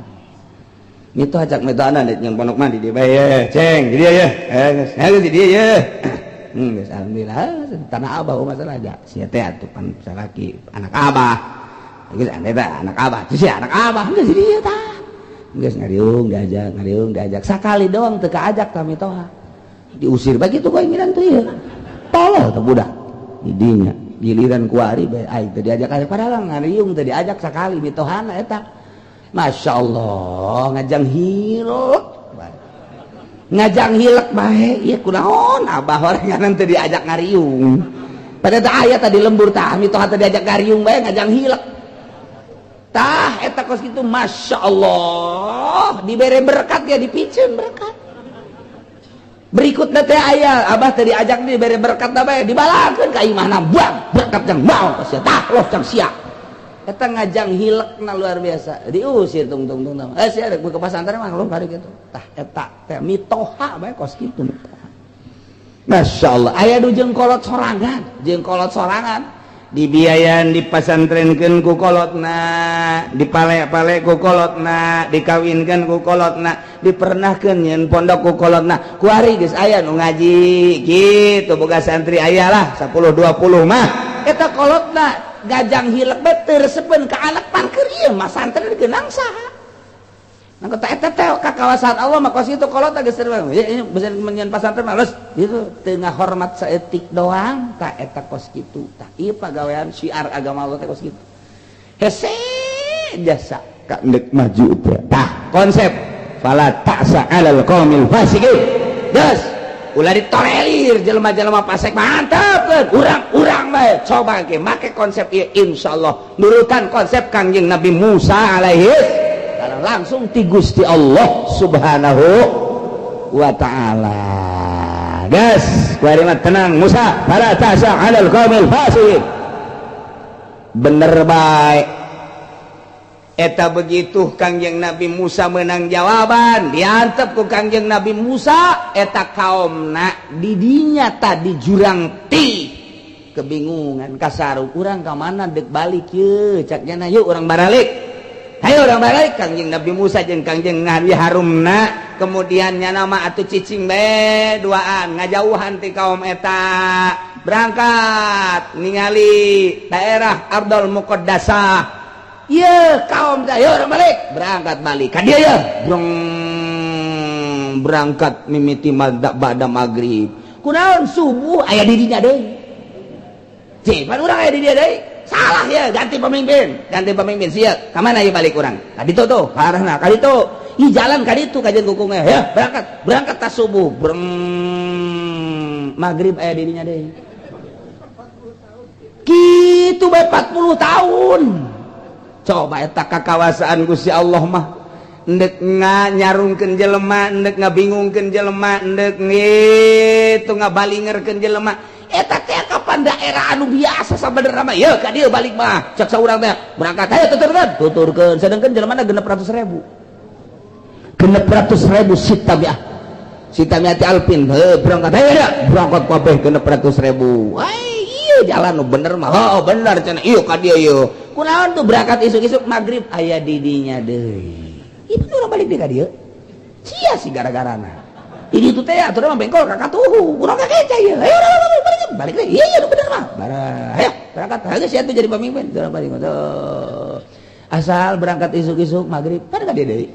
Mitoh ajak mitohana nyieun pondok mah di dieu bae ye, ceng di dieu ye. Geus geus di dieu ye. Geus alhamdulillah tanah abah masalah aja. Sia teh atuh pan salaki anak abah. Geus ane teh anak abah, sia anak abah geus di dieu tah. Geus ngariung diajak, ngariung diajak. Sakali doang teu kaajak tah mitoha. Diusir begitu kok inginan tuh ieu. Tolol teh budak. Didinya giliran kuari bae aing teu diajak aya padahal ngariung teu diajak sakali mitohana eta. Masya Allah ngajang hilek bae. Ngajang hilek bae ieu kunaon abah orangan teu diajak ngariung. Padahal teh aya tadi lembur tah mitoha teu diajak ngariung bae ngajang hilek. Tah eta kos kitu Masya Allah dibere berkat ya dipiceun berkat. Berikutnya teh aya abah teh diajak dibere berkat bae dibalakeun ka imahna buang berkat jang mau sia tah los jang sia. Eta ngajang hilekna luar biasa diusir tung tung tung sia rek ke pesantren mah lu bari kitu. Tah eta teh mitoha bae kos kitu mitoha. Masya Allah aya nu jeung kolot sorangan, jeung kolot sorangan dibiayaan dipasantrenkeun ku kolotna, dipale-pale ku kolotna, dikawinkeun ku kolotna, dipernahkeun nyeun pondok ku kolotna. Kuari geus aya nu ngaji kitu boga santri aya lah 10 20 mah. Eta kolotna gajang hilek bae teu resepeun ka anak pangker ieu mah santri digeunang saha. Nah eta teh ka kawasan Allah mah kos kitu kolotna geus bisa nyeun pasantren mah geus itu teu ngahormat saeutik doang tah eta kos kitu. Tah ieu pagawean syiar agama Allah teh kos kitu. Hese jasa ka endek maju teh. Tah konsep Fala ta'sa 'alal qaumil fasiqin. Geus, ulah ditolerir jelema-jelema fasik, mantap urang-urang bae. Coba ge make konsep ieu, insyaallah nurutan konsep Kangjeng Nabi Musa alaihi salam langsung ti Gusti Allah Subhanahu wa taala. Gas, kuari tenang Musa, fala ta'sa 'alal qaumil fasiqin. Bener bae. Eta begitu Kangjeng Nabi Musa menang jawaban, diantep ku Kangjeng Nabi Musa eta kaomna didinya tadi jurang ti kebingungan kasaru, urang ka mana dek balik ye cak nyana, yuk urang baralik, hayo urang balik. Kangjeng Nabi Musa jeung Kangjeng Nabi Harunna kemudian nyana mah atuh cicing bae duaan ngajauhan ti kaum eta, berangkat ningali daerah Ardal Muqaddasah. Iya kaum ayo urang balik, berangkat balik ka dieu ya, brong berangkat mimiti ba'da maghrib, kunaon subuh aya di dinya deui. Cih, pan urang aya di dieu deui, salah ya, ganti pemimpin, ganti pemimpin sia ka mana ieu balik urang ka ditu tuh ka arahna ka ditu, ih jalan ka ditu kajian kukungnya ya, berangkat berangkat tas subuh, breng maghrib aya di dinya deui, kitu bae 40 tahun. Coba eta kakawasaan Gusti Allah mah, endek nga nyarungkeun jelema, endek ngabingungkeun jelema, endek ngitu ngabalingerkeun jelema. Eta teh kapan daerah anu biasa sabenerna mah, yeuh ka dieu balik mah cek saurang teh, berangkat hayo tuturkeun tuturkeun, sedengkeun jelema 600.000, 600.000 sitamiah sitamiati alpin, heuh berangkat hayo berangkat kabeh 600.000. Ai ieu jalan nu bener mah, oh bener cenah, ieu ka dieu ieu. Kunaon tuh berangkat isuk-isuk maghrib aya didinya deui. Ieu urang balik deui ka dieu. Sia sih gara-garana. Ini tuh teh atuh mah bengkol ka katuhu. Urang ka keca ieu. Ayo urang balik balik balik deui. Iya iya bener mah. Bara ayo berangkat. Geus sia tuh jadi pemimpin. Urang balik. Asal berangkat isuk-isuk maghrib kan ka dieu deui.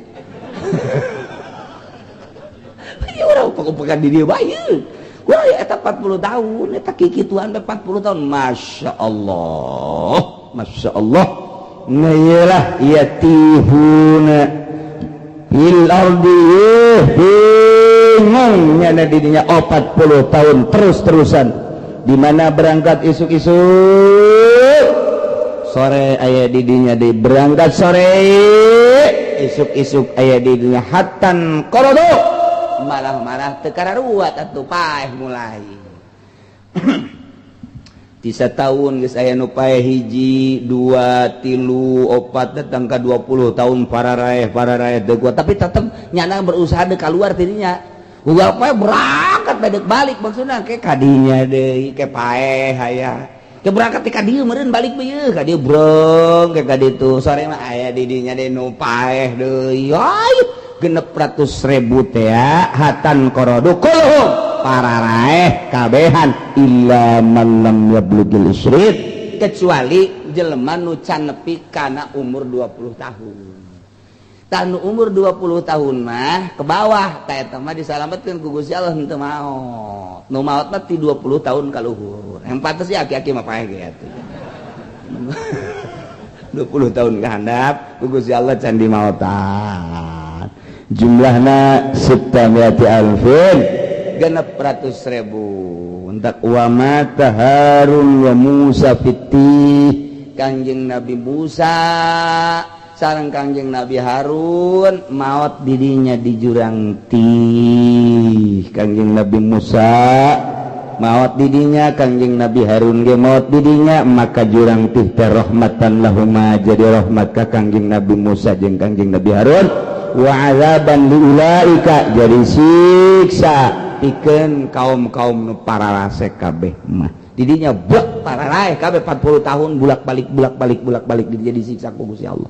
Ieu urang pokok-pokokan di dieu bae. Wah, eta 40 tahun, eta kikituan 40 tahun. Masya Allah, Masya Allah. Nah iyalah yatihuna fil ardi, bingung nyana didinya 40 tahun terus-terusan, di mana berangkat isuk-isuk sore aya didinya di berangkat sore isuk-isuk aya didinya hatan qorodo, malah-marah teu kararuat atuh paeh mulai. Tisa tahun geus aya nu paeh hiji, dua, tilu, opat, datang ka 20 tahun pararaeh pararaeh teu kuat, tapi tetep nyana berusaha deuk keluar tidinya. Ugal paeh berangkat bae deuk balik maksudna ke kadinya deui ke paeh aya. Ke berangkat ti ka dieu meureun balik ieu ka dieu brong ke ka ditu sore mah aya di dinya deui nu paeh deui. Ay 600.000 teh hatan qorodu kulluhum pararaeh kabehan illa man lam yablugil isrin, kecuali jelema nu can nepi kana umur 20 tahun. Tah nu umur 20 tahun mah ke bawah tah eta mah disalametkeun ku Gusti Allah henteu maot. Nu maot mah ti 20 tahun ka luhur. Yang pantes sih aki-aki mah paeh ge atuh. 20 tahun ke handap ku Gusti Allah can dimaotan. Jumlahna sittamiati alfin, 600.000. Entak wa mata Harun wa Musa fiti, Kangjeng Nabi Musa sareng Kangjeng Nabi Harun maot didinya di jurang tih. Kangjeng Nabi Musa maot didinya, Kangjeng Nabi Harun ge maot didinya, maka jurang tih teh rahmatan lahuma, jadi rahmat ka Kangjeng Nabi Musa jeung Kangjeng Nabi Harun, wa azaban liulaika, jadi siksa pikeun kaum-kaum nu pararasek kabeh mah. Didinya buak pararaeh kabeh 40 tahun bulak-balik bulak-balik bulak-balik didinya disiksa ku Gusti Allah.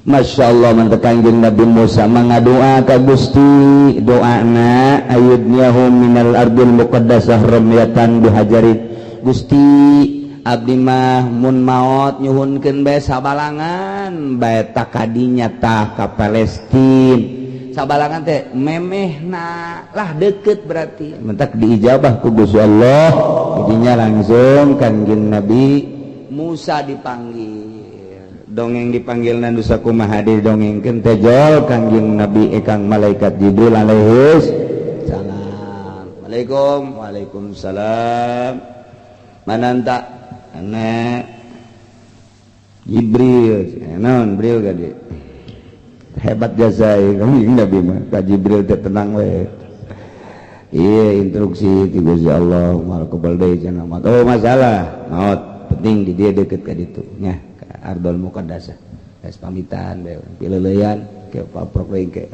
Masya Allah, mantep Kangjeng Nabi Musa mangadoa ka Gusti, doana ayudnyahu minal ardil muqaddasah ramyatan bihajarin. Gusti abdi mah mun maot nyuhunkeun bae sabalangan bae takadinya tah ka Palestin, sabalangan teh memehna lah deket berarti mentak diijabah ku Gusti Allah. Jadinya langsung Kangjeng Nabi Musa dipanggil. Dongeng dipanggil nu sakumaha didongengkeun teh jol Kangjeng Nabi ekang malaikat Jibril alaihis salam. Assalamualaikum. Waalaikumsalam. Mananta anak Jibril. Naon Jibril gade? Hebat jasa Kangjeng Nabi mah. Ka Jibril teh tenang we. Iya instruksi ti Gusti Allah moal kebal deui cenah mah. Oh masalah maot penting di dia deket ka ditu nya ka Ardol Muqaddasah. Geus pamitan bae pileuleyan ke paprok deui ke.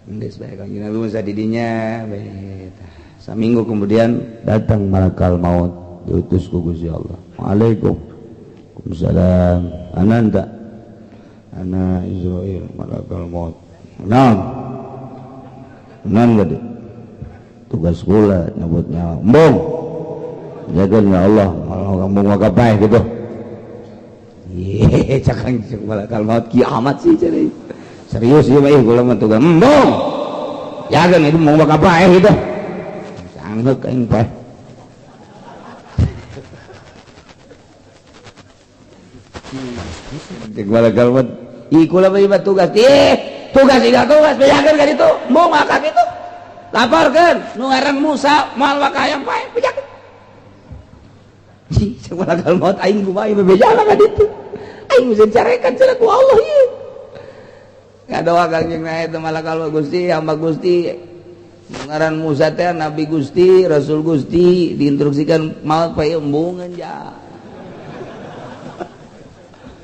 Geus bae Kangjeng Nabi Musa di dinya bae. Saminggu kemudian datang malakal maut diutus ku Gusti Allah. Waalaikum. Waalaikumsalam. Ananta ana Israil malakal maut. Naon? Naon gede? Tugas kula nyebut nyawa. Embung. Jaga ya Allah, malah kamu maka bae gitu. Ye, cakang malakal maut kiamat sih jadi. Serius ieu mah kula mah tugas. Embung. Jaga itu mau maka bae gitu. Sanggeuk aing paeh. Cek malakal maut. Ih kula mah tugas. Ih, tugas iga tugas bejakeun ka ditu. Embung maka kitu. Laporkeun nu ngaran Musa moal waka hayang paeh bejakeun. Cek malakal maut aing kumaha ieu bejana ka ditu. Aing bisa carekan cenah ku Allah ieu. Ngadoa Kangjeng Nabi teh malakal maut Gusti hamba Gusti nu ngaran Musa teh nabi Gusti, rasul Gusti diinstruksikan maot paeh embungeun ja.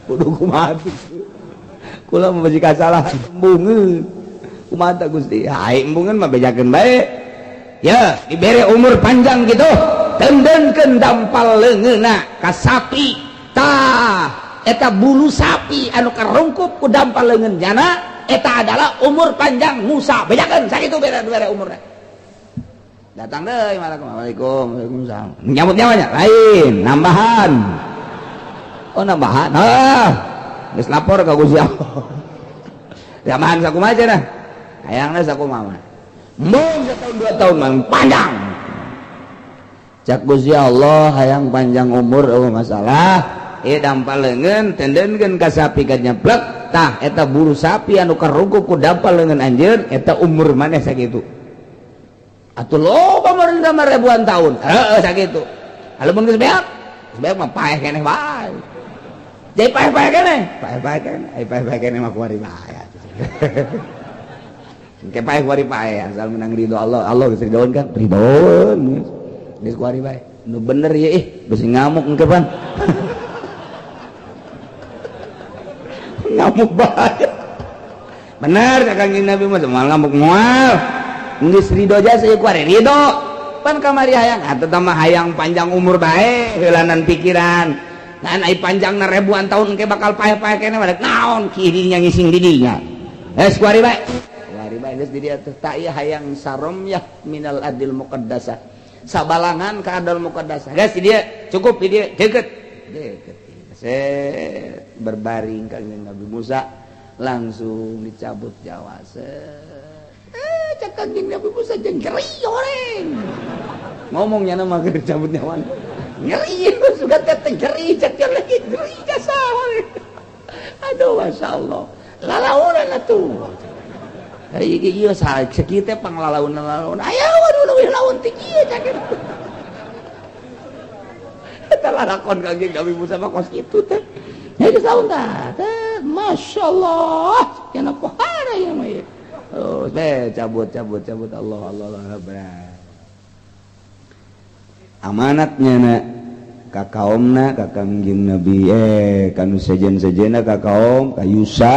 Kudu kumaha kula mah bisi kasalah embungeun. Kumaha Gusti? Hai embungeun mah bejakeun bae. Ya, dibere umur panjang gitu. Tendenkeun dampal leungeunna ka sapi. Tah, eta bulu sapi anu karungkup ku dampal leungeun jana eta adalah umur panjang Musa. Bejakeun sakitu bere umurna. Datang deui Assalamualaikum. Waalaikumsalam. Nyambut nyawanya lain, nambahan. Oh nambahan. Ah, geus lapor ka Gusti Allah. Tambahan sakumaha cenah? Hayangna sakumaha mah. Embung setahun 2 tahun mah panjang. Cak Gusti Allah hayang panjang umur eueuh masalah. Ieu dampal leungeun tendenkeun ka sapi ka nyeplek. Tah eta bulu sapi anu karungkup ku dampal leungeun anjeun eta umur maneh sakitu. Atuh loba meureun mah ribuan tahun. Heeh sakitu. Lamun geus beak, geus beak mah paeh keneh bae. Jadi paeh-paeh keneh, paeh-paeh keneh, ai paeh-paeh keneh mah kuari bae. Engke paeh kuari paeh asal menang ridho Allah, Allah geus ridhoeun kan? Ridhoeun. Geus kuari bae. Nu bener ye ih, bisi ngamuk engke pan. Ngamuk bae. Bener ka Kangjeng Nabi mah moal ngamuk moal. Geus ridho jasa ieu kuari ridho. Pan kamari hayang atuh mah hayang panjang umur bae heulanan pikiran. Ngan ai panjangna ribuan tahun engke bakal paeh-paeh keneh mah naon kidinya ngising di dinya. Geus kuari bae. Kuari bae geus di dieu teh tak ieu hayang saromyah minal adil muqaddasah. Sabalangan ka adil muqaddasah. Geus di dieu cukup di dieu deket. Deket. Set berbaring Kangjeng Nabi Musa langsung dicabut nyawa. Cek Kangjeng Nabi Musa jeung nyeri horeng. Ngomongnya mah keur cabut nyawa. Nyeri sudah teh nyeri cek lagi nyeri jasa. Aduh masyaallah. Lalaunan atuh. Ari ieu sakieu teh panglalaunan-lalaunan. Aya waduh leuwih laun ti kieu cek. Eta lalakon Kangjeng Nabi Musa mah kos kitu teh. Ya geus laun tah. Masyaallah. Cenah pohara ieu mah ieu. Oh, teh cabut cabut cabut Allah Allah Allah. Amanatnya na ka kaomna ka Kangjeng Nabi kanu sejen-sejena ka kaom ka Yusa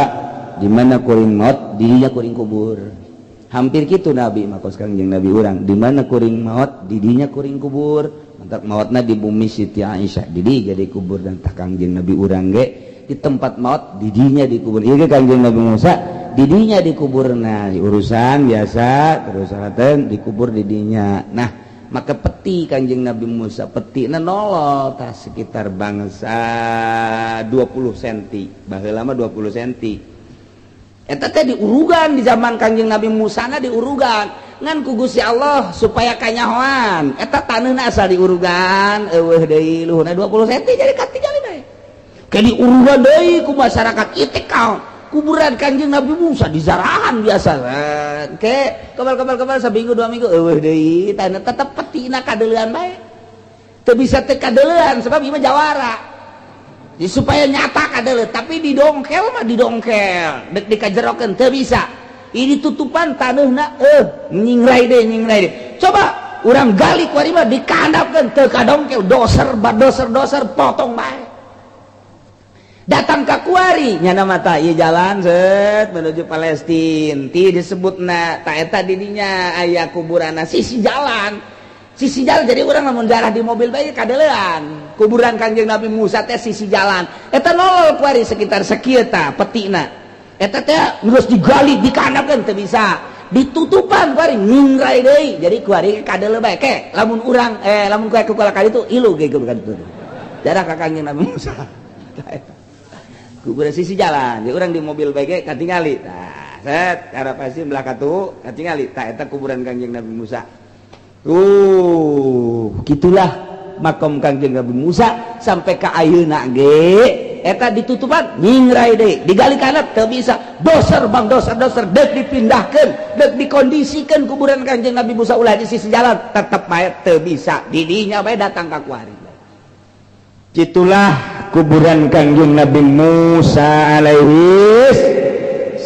di mana kuring maut didinya kuring kubur. Hampir kitu Nabi mah kos Kangjeng Nabi urang di mana kuring maut didinya kuring kubur. Mantak mautna di bumi Siti Aisyah didi jadi kubur dan tah Kangjeng Nabi urang ge di tempat maut didinya dikubur. Ieu ge Kangjeng Nabi Musa didinya dikuburna urusan biasa terus salaten dikubur didinya. Nah maka peti Kangjeng Nabi Musa petina nolol tah sekitar bangsa 20 cm baheula mah 20 cm eta teh diurugan di zaman Kangjeng Nabi Musa na diurugan ngan ku Gusti Allah supaya kanyahoan eta taneuhna asal diurugan eueuh deui luhurna 20 cm jadi katingali bae. Ke diuruhan deui ku masyarakat itu kau kuburan Kanjeng Nabi Musa dizarahan biasa. Ke kebal kebal kebal seminggu 2 minggu euweuh deui tanah, tetep petina kadeulean bae, teu bisa teu kadeulean sebab ieu mah jawara. Jadi supaya nyata kadeuleu, tapi didongkel mah didongkel dek dikajerokeun teu bisa, ini tutupan taneuhna, nyingrai deh, nyingrai deh. Coba urang gali kuari mah dikandapkeun teu kadongkel, doser badoser doser potong bae. Datang ke kuari nyana mata ieu jalan set menuju Palestina ti disebutna ta eta didinya aya kuburanna sisi jalan, sisi jalan. Jadi urang lamun jarah di mobil bae kadeulean kuburan Kanjeng Nabi Musa teh sisi jalan eta. Nolol kuari sekitar sakieu ta petina eta teh, geus digali dikandapkeun teu bisa, ditutupan kuari nyingrai deui. Jadi kuari kadeuleu bae ke lamun urang lamun kuari ku kali itu ilu ge kuburan itu jarah ka Kanjeng Nabi Musa. Tah, eta kuburan sisi jalan. Jadi urang di mobil bae ge katingali. Tah, set arah pasti belah katu katingali tah eta kuburan Kanjeng Nabi Musa tuh. Gitulah makom Kanjeng Nabi Musa sampai ke ayeuna ge eta ditutupan nyingrai deui, digali kana teu bisa, doser bang doser doser dek dipindahkeun, dek dikondisikan kuburan Kanjeng Nabi Musa ulah di sisi jalan, tetep bae teu bisa. Didinya bae datang ka kuari. Itulah kuburan Kangjeng Nabi Musa alaihi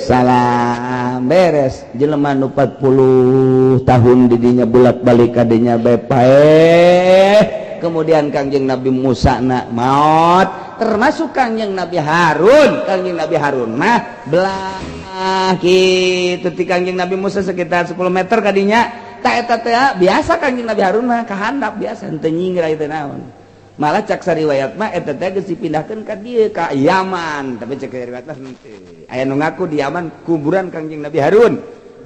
salam. Beres jelema nu 40 tahun didinya bolak-balik kadinya bae paeh. Kemudian Kangjeng Nabi Musa nak maut, termasuk Kangjeng Nabi Harun. Kangjeng Nabi Harun mah belah gitu ti Kangjeng Nabi Musa sekitar 10 meter kadinya. Tak eta teh biasa Kangjeng Nabi Harun mah kahandap biasa, henteu nyingrai teu naon. Malah cak sariwayat mah eta teh geus dipindahkeun ka dieu, ka Yaman, tapi cek riwayat mah henteu. Aya nu ngaku di Yaman kuburan Kangjeng Nabi Harun.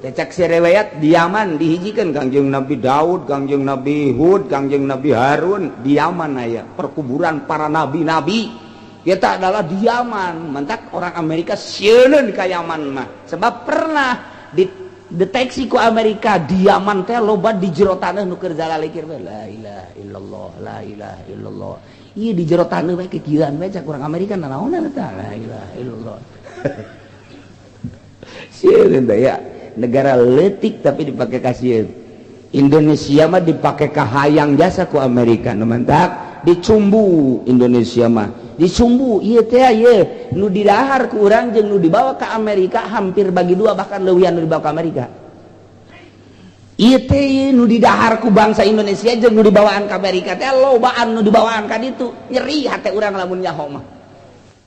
Cek riwayat di Yaman dihijikeun Kangjeng Nabi Daud, Kangjeng Nabi Hud, Kangjeng Nabi Harun. Di Yaman aya perkuburan para nabi-nabi. Kita adalah di Yaman. Mantak orang Amerika sieun ka Yaman mah, sebab pernah dideteksi ku Amerika di Yaman teh loba di jero tanah nu keur zalalikir, la ilaha illallah, la ilaha illallah. Ieu di jero tanah bae kekieuan bae, cak orang Amerika nanaonan eta, la ilaha illallah. Sieun ya, negara letik tapi dipakai kasieun. Indonesia mah dipakai kahayang jasa ku Amerika. Nu mantak dicumbu Indonesia mah dicumbu. Ieu teh ieu nu didahar ku urang jeung nu dibawa ke Amerika hampir bagi dua, bahkan leuwihan nu dibawa ke Amerika. Ieu teh nu didahar ku bangsa Indonesia jeung nu dibawaan ke Amerika teh lobaan nu dibawaan ka ditu. Nyeri hate urang lamun nyaho mah.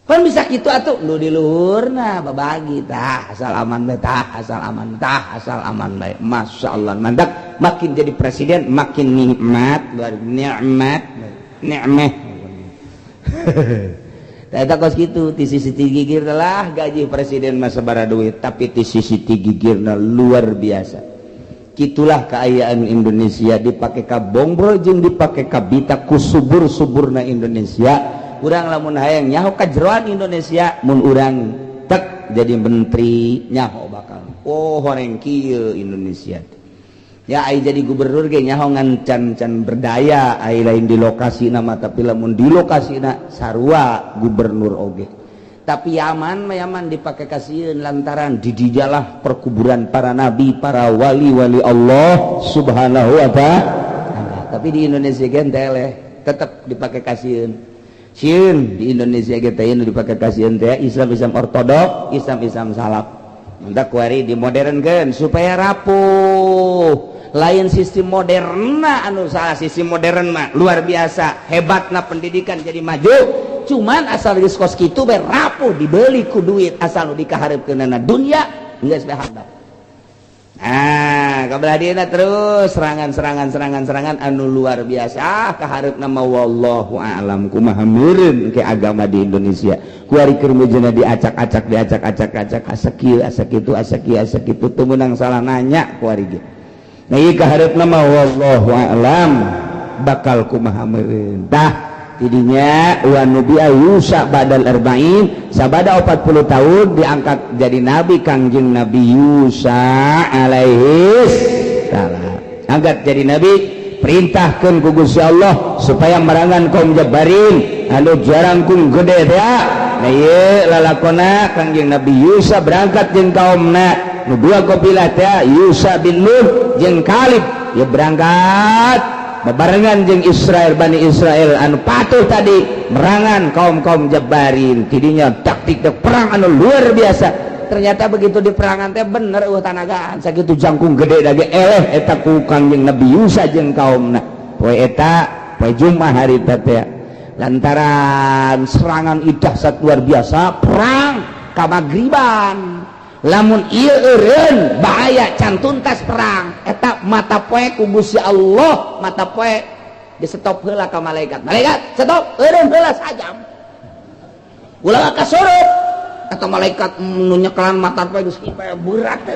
Kan bisa gitu atuh, nu di luhurna babagi tah asal aman bae, tah asal aman, tah asal aman bae. Masya Allah, mantak makin jadi presiden makin nikmat, luar nikmat, nikmeh. Eta kos kitu ti sisi ti gigir lah gaji presiden mah sabaraha duit, tapi ti sisi ti gigirna luar biasa. Gitulah keayaan Indonesia, dipake ka bongbro jeung dipake ka bita ku subur-suburna Indonesia. Urang lamun hayang nyaho kajeroan Indonesia, mun urang tek jadi menteri nyaho bakal, oh, horeng kieu Indonesia ya. Ai jadi gubernur ge nyaho ngan can can berdaya, ai lain di lokasi nama, tapi lamun di lokasi na sarua gubernur oge. Tapi Yaman mah Yaman dipakai kasieun lantaran di dijalah perkuburan para nabi, para wali-wali Allah Subhanahu wa Ta'ala. Tapi di Indonesia gen teleh tetap dipakai kasieun. Sieun di Indonesia kita ini dipakai kasieun teh Islam Islam ortodok, Islam Islam salaf. Mantak kuari dimodernkeun supaya rapuh. Lain sistem modern anu salah, sistem modern mah luar biasa hebatna, pendidikan jadi maju, cuman asal geus kos kitu bae rapuh dibeli ku duit, asal nu dikahareupkeunana dunya geus bae handap. Nah, kabelah dieuna terus serangan serangan serangan serangan anu luar biasa kahareupna mah. Wallahu a'lam kumaha meureun ke agama di Indonesia kuari keur meujeuhna diacak-acak, diacak-acak acak, asa kieu asa kitu, asa kieu asa kitu, teu meunang salah nanya kuari ge. Nah, ieu kahareupna mah wallahu a'lam bakal kumaha meureun. Tah, tidinya wa nubiya Yusa badal arba'in, sabada 40 tahun diangkat jadi nabi Kangjeng Nabi Yusa alaihi salam. Angkat jadi nabi. Diperintahkeun ku Gusti Allah supaya merangan kaum Jabarin anu jarangkung gede teh. Nah, ieu lalakona Kangjeng Nabi Yusa berangkat jeung kaumna nu dua kabilah teh, Yusa bin Nun jeung Kalib. Ya, berangkat bebarengan jeung Israel, Bani Israel anu patuh tadi, merangan kaum-kaum Jabarin. Tidinya taktik perang anu luar biasa. Ternyata begitu di perangan teh bener euweuh tanagaan, sakitu jangkung gede dage eleh eta ku Kangjeng Nabi Yusa jeung kaumna. Poe eta, poe Jumat hari teh, lantaran serangan dahsyat luar biasa, perang kamagriban, lamun ieu eureun bahaya, can tuntas perang eta, mata poe ku Gusti Allah mata poe di stop heula ka malaikat. "Malaikat, stop, eureun heula sajam, ulah kasurup." Atau malaikat nu nyekelan mata poe geus berat teh,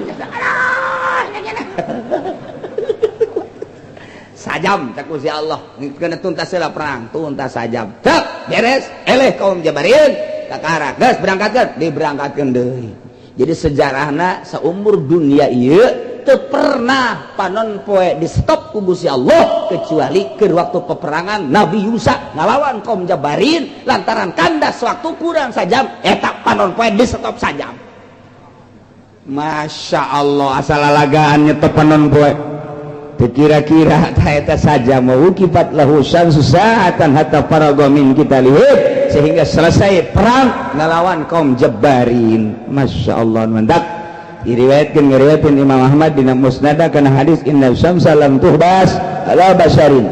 sajam cek Gusti Allah, kena tuntas heula perang. Tuntas sajam, cek beres, eleh kaum Jabarin. Kakara geus berangkatkeun, diberangkatkeun deui. Jadi sejarahna seumur dunia ieu teu pernah panon poe di stop ku Gusti Allah kecuali ke waktu peperangan Nabi Yusa ngalawan kaum Jabarin. Lantaran kandas waktu kurang sajam, eta panon poe di stop sajam. Masya Allah, asal lalagaan nyetop panon poe. Kira-kira eta saja mau kipat lahu syamsu sa'atan hatta faraga min qitalihim, sehingga selesai perang ngelawan kaum Jabarin. Masya Allah, mantap. Diriwayatkan, ngiriwayatkan Imam Ahmad dina Musnad kana hadis inna syamsa lam tuhbas ala basyarin.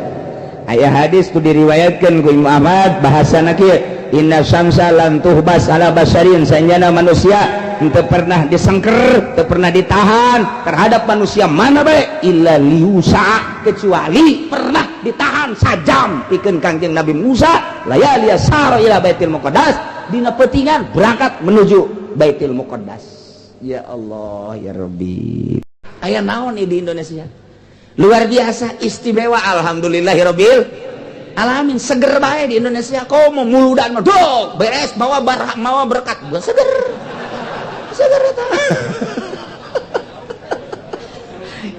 Aya hadis tu diriwayatkan ku Imam Ahmad, bahasana kieu: inna syamsa lam tuhbas ala basyarin, sanjana manusia henteu pernah disengker, teu pernah ditahan terhadap manusia mana bae, illa liusa, kecuali pernah ditahan sajam pikeun Kangjeng Nabi Musa layali sara ila Baitul Muqaddas, dina petingan berangkat menuju Baitul Muqaddas. Ya Allah, ya Rabbi, aya naon di Indonesia luar biasa istimewa. Alhamdulillahirabbil alamin, seger bae di Indonesia. Komo muludan mah dok beres, bawa barah, mawa berkat, seger seger eta.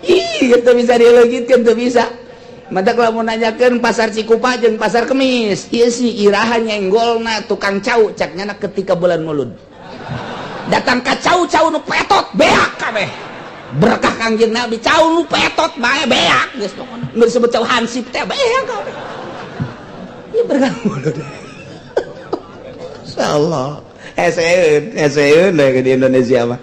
Ih, itu bisa dileugitkeun, teu bisa. Mata kalau mau nanyakeun pasar Cikupa jeung pasar Kemis, ieu si iraha nyenggolna tukang cau, cak nyana ketika bulan Mulud datang ka cau, cau nu petot beak kabeh. Berkah Kangjeng Nabi, cau nu petot bae beak geus, pokona nu disebut cau hansip teh beak kabeh. Ieu berkah Mulud. Insyaallah eseun eseun di Indonesia mah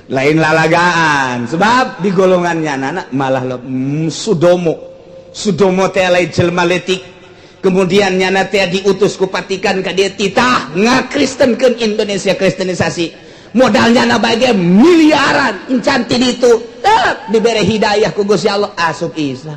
lain lalagaan, sebab di golongannya anak malah Sudomo. Sudomo teh lain jelma letik, kemudian nyana teh diutus ku Vatikan ka dia, titah ngakristenkeun Indonesia, kristenisasi. Modalnya na bae miliaran, encan ti ditu dibere hidayah ku Gusti Allah, asup Islam.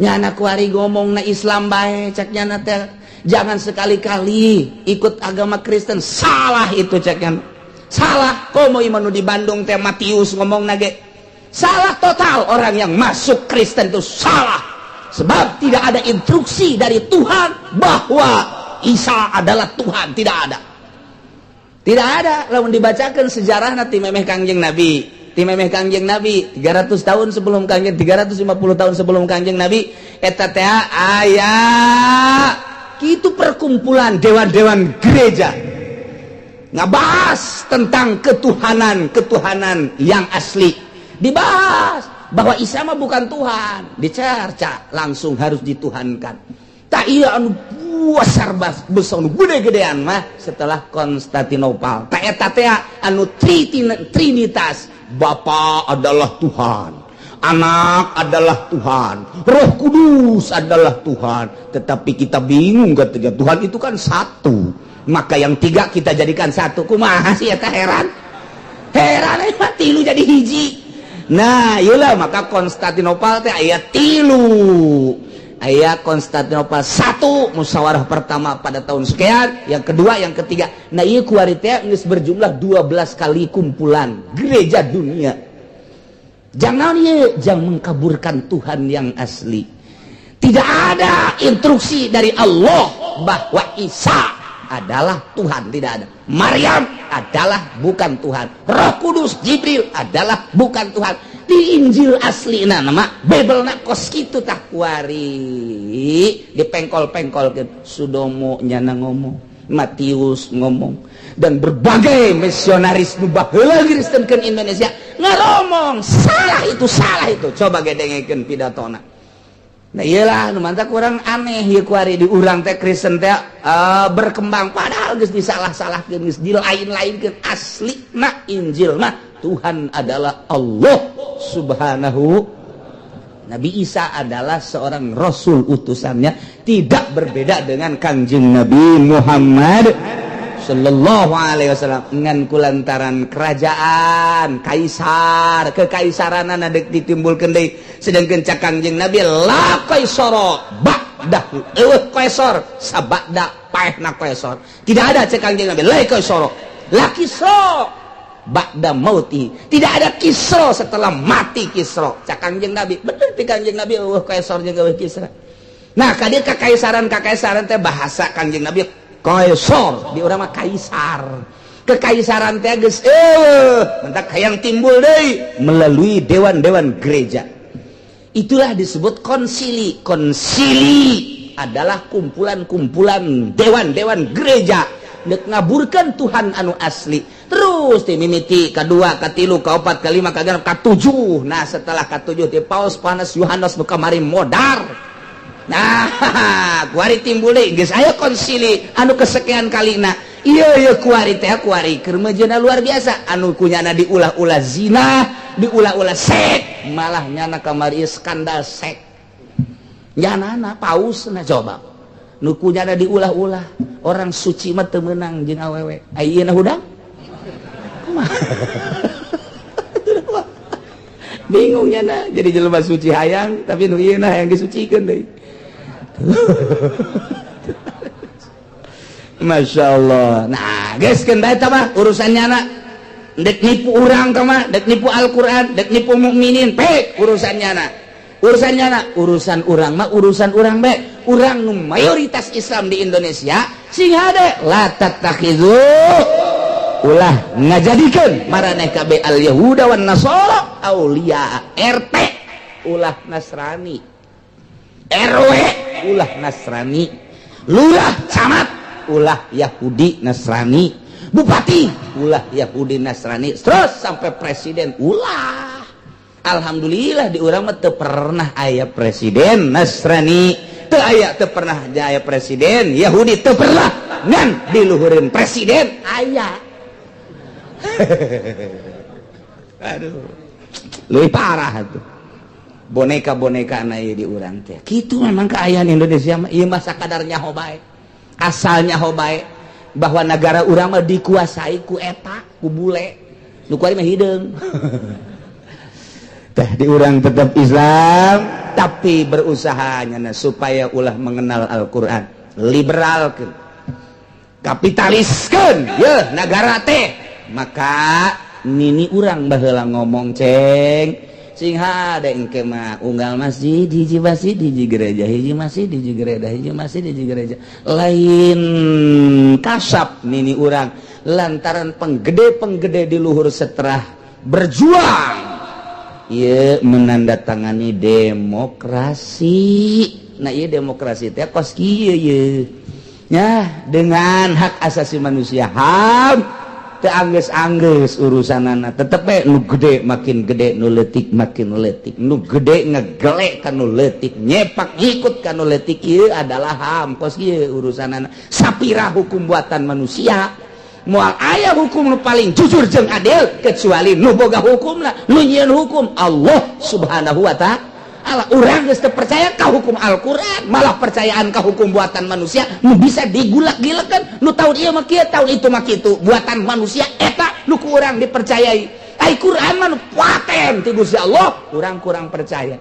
Nyana kuari ngomong na Islam bae, cek nyana teh jangan sekali-kali ikut agama Kristen, salah itu, cek nyana salah. Komo imanu di Bandung teh Matius ngomong nage salah total, orang yang masuk Kristen itu salah, sebab tidak ada instruksi dari Tuhan bahwa Isa adalah Tuhan. Tidak ada, tidak ada. Lamun dibacakan sejarah nanti memeh Kangjeng Nabi, ti memeh Kangjeng Nabi 300 tahun sebelum Kangjeng, 350 tahun sebelum Kangjeng Nabi, eta teh aya kitu perkumpulan dewan-dewan gereja ngabahas tentang ketuhanan, ketuhanan yang asli. Dibahas bahwa Isa mah bukan Tuhan, dicerca langsung harus dituhankan. Tak iya, anu besar besar, anu gede-gedean mah setelah Konstantinopel. Tak eta teh anu trinitas, Bapa adalah Tuhan, Anak adalah Tuhan, Roh Kudus adalah Tuhan. Tetapi kita bingung katanya, Tuhan itu kan satu, maka yang tiga kita jadikan satu. Kumaha sih eta? Heran heran, eta tilu jadi hiji. Nah, iyalah, maka Konstantinopel teh aya tilu. Aya Konstantinopel satu, musyawarah pertama pada tahun sekian, yang kedua, yang ketiga. Nah, ieu kuari teh geus berjumlah 12 kali kumpulan gereja dunia. Jangan ieu, jangan mengkaburkan Tuhan yang asli. Tidak ada instruksi dari Allah bahwa Isa adalah Tuhan, tidak ada. Maryam adalah bukan Tuhan. Roh Kudus, Jibril adalah bukan Tuhan. Ti Injil aslina nama Bible na kos kitu tah kuari dipengkol-pengkolkeun. Sudomo nyana ngomong, Matius ngomong, dan berbagai misionaris nu baheula Kristenkeun Indonesia ngaromong salah itu, salah itu. Coba gedengekeun pidatona. Nah iyalah nu mantak kurang aneh ieu kuari di urang teh Kristen teh berkembang padahal geus disalah-salahkeun, geus dilain-lainkeun. Aslina Injil mah Tuhan adalah Allah Subhanahu. Nabi Isa adalah seorang rasul utusannya, tidak berbeda dengan Kangjeng Nabi Muhammad Sallallahu Alaihi Wasallam. Ngan kulantaran kerajaan kaisar, kekaisaran dek ditimbulkeun deui, sedangkan cak Kangjeng Nabi la kaisara ba'dahu, eueuh kaisar sabada paehna kaisar tidak ada. Cek Kangjeng Nabi la kaisara la kisra ba'da mauti, tidak ada Kisra setelah mati Kisra, cak Kangjeng Nabi. Bener ti Kangjeng Nabi eueuh kaisar jeung eueuh Kisra. Nah, ka dieu kakaisaran, kakaisaran teh bahasa Kangjeng Nabi kaisar, di urang mah kaisar. Kekaisaran teh geus eueuh, mentak hayang timbul deui melalui dewan-dewan gereja. Itulah disebut konsili. Konsili adalah kumpulan-kumpulan dewan-dewan gereja dek ngaburkan Tuhan anu asli. Terus di mimiti kedua, katilu, kaopat, kelima, kagenep, katujuh. Nah, setelah katujuh di Paus Panas Yohanes nu kamari modar. Nah, kuari timbul deui, geus aya konsili anu kesekian kalina. Iya iya, kuari teh kuari keur meujeuhna luar biasa, anu kunyana diulah-ulah zina, diulah-ulah sek, malah nyana kamari skandal sek nyanana paus. Nah, coba nu kunyana diulah-ulah orang suci mah teu meunang jeung awewe, ayeuna hudang kumaha? Bingung nyana jadi jelema suci hayang, tapi nu ieu hayang disucikeun deui. Masya Allah. Nah, geus keun bae mah urusan nyana. Dek nipu urang tah mah, dek nipu Al-Qur'an, dek nipu mukminin, pek urusan nyana. Urusan nyana, urusan urang mah urusan urang bae. Urang nu mayoritas Islam di Indonesia sing hade la tattakhizu, ulah ngajadikeun maraneh kabeh al Yahuda wan Nasara auliya. RT ulah Nasrani, RW ulah Nasrani, lurah camat ulah Yahudi Nasrani, bupati ulah Yahudi Nasrani, terus sampai presiden ulah. Alhamdulillah di urang mah teu pernah aya presiden Nasrani, teu aya, teu pernah aya presiden Yahudi, teu pernah. Ngan diluhurin presiden aya. Aduh, leuwih parah tuh boneka-boneka na di urang teh. Kitu memang keayaan Indonesia mah. Ieu mah sakadar nyaho bae, asal nyaho bae bahwa negara urang mah dikuasai ku eta, ku bule nu kuari mah hideung teh. Di urang tetap Islam, tapi berusaha nyana supaya ulah mengenal Al-Qur'an, liberalkeun, kapitaliskeun ye negara teh. Maka nini urang baheula ngomong, ceng sing hade engke mah unggal masjid hiji, masjid hiji gereja, hiji masjid hiji gereja, hiji masjid hiji gereja. Lain kasap nini urang, lantaran penggede-penggede di luhur setelah berjuang ieu menandatangani demokrasi. Nah, ieu demokrasi teh kos kieu ye ya, dengan hak asasi manusia, HAM. Teu anggeus-anggeus urusanana, tetep we nu gede makin gede, nu leutik makin leutik, nu gede ngegelek ka nu leutik, nyepak ngikut ka nu leutik. Ieu adalah HAM kos kieu urusanana. Sapira hukum buatan manusia, moal aya hukum nu paling jujur jeung adil kecuali nu boga hukumna, nu nyieun hukum, Allah Subhanahu wa Ta'ala. Urang geus teu percaya ka hukum Al-Qur'an, malah percayaan ka hukum buatan manusia nu bisa digulak-gilekeun, nu tahun ieu mah kieu, tahun itu mah kitu. Buatan manusia eta nu ku urang dipercayai. Ai Quran mah nu paten ti Gusti Allah, urang kurang percaya,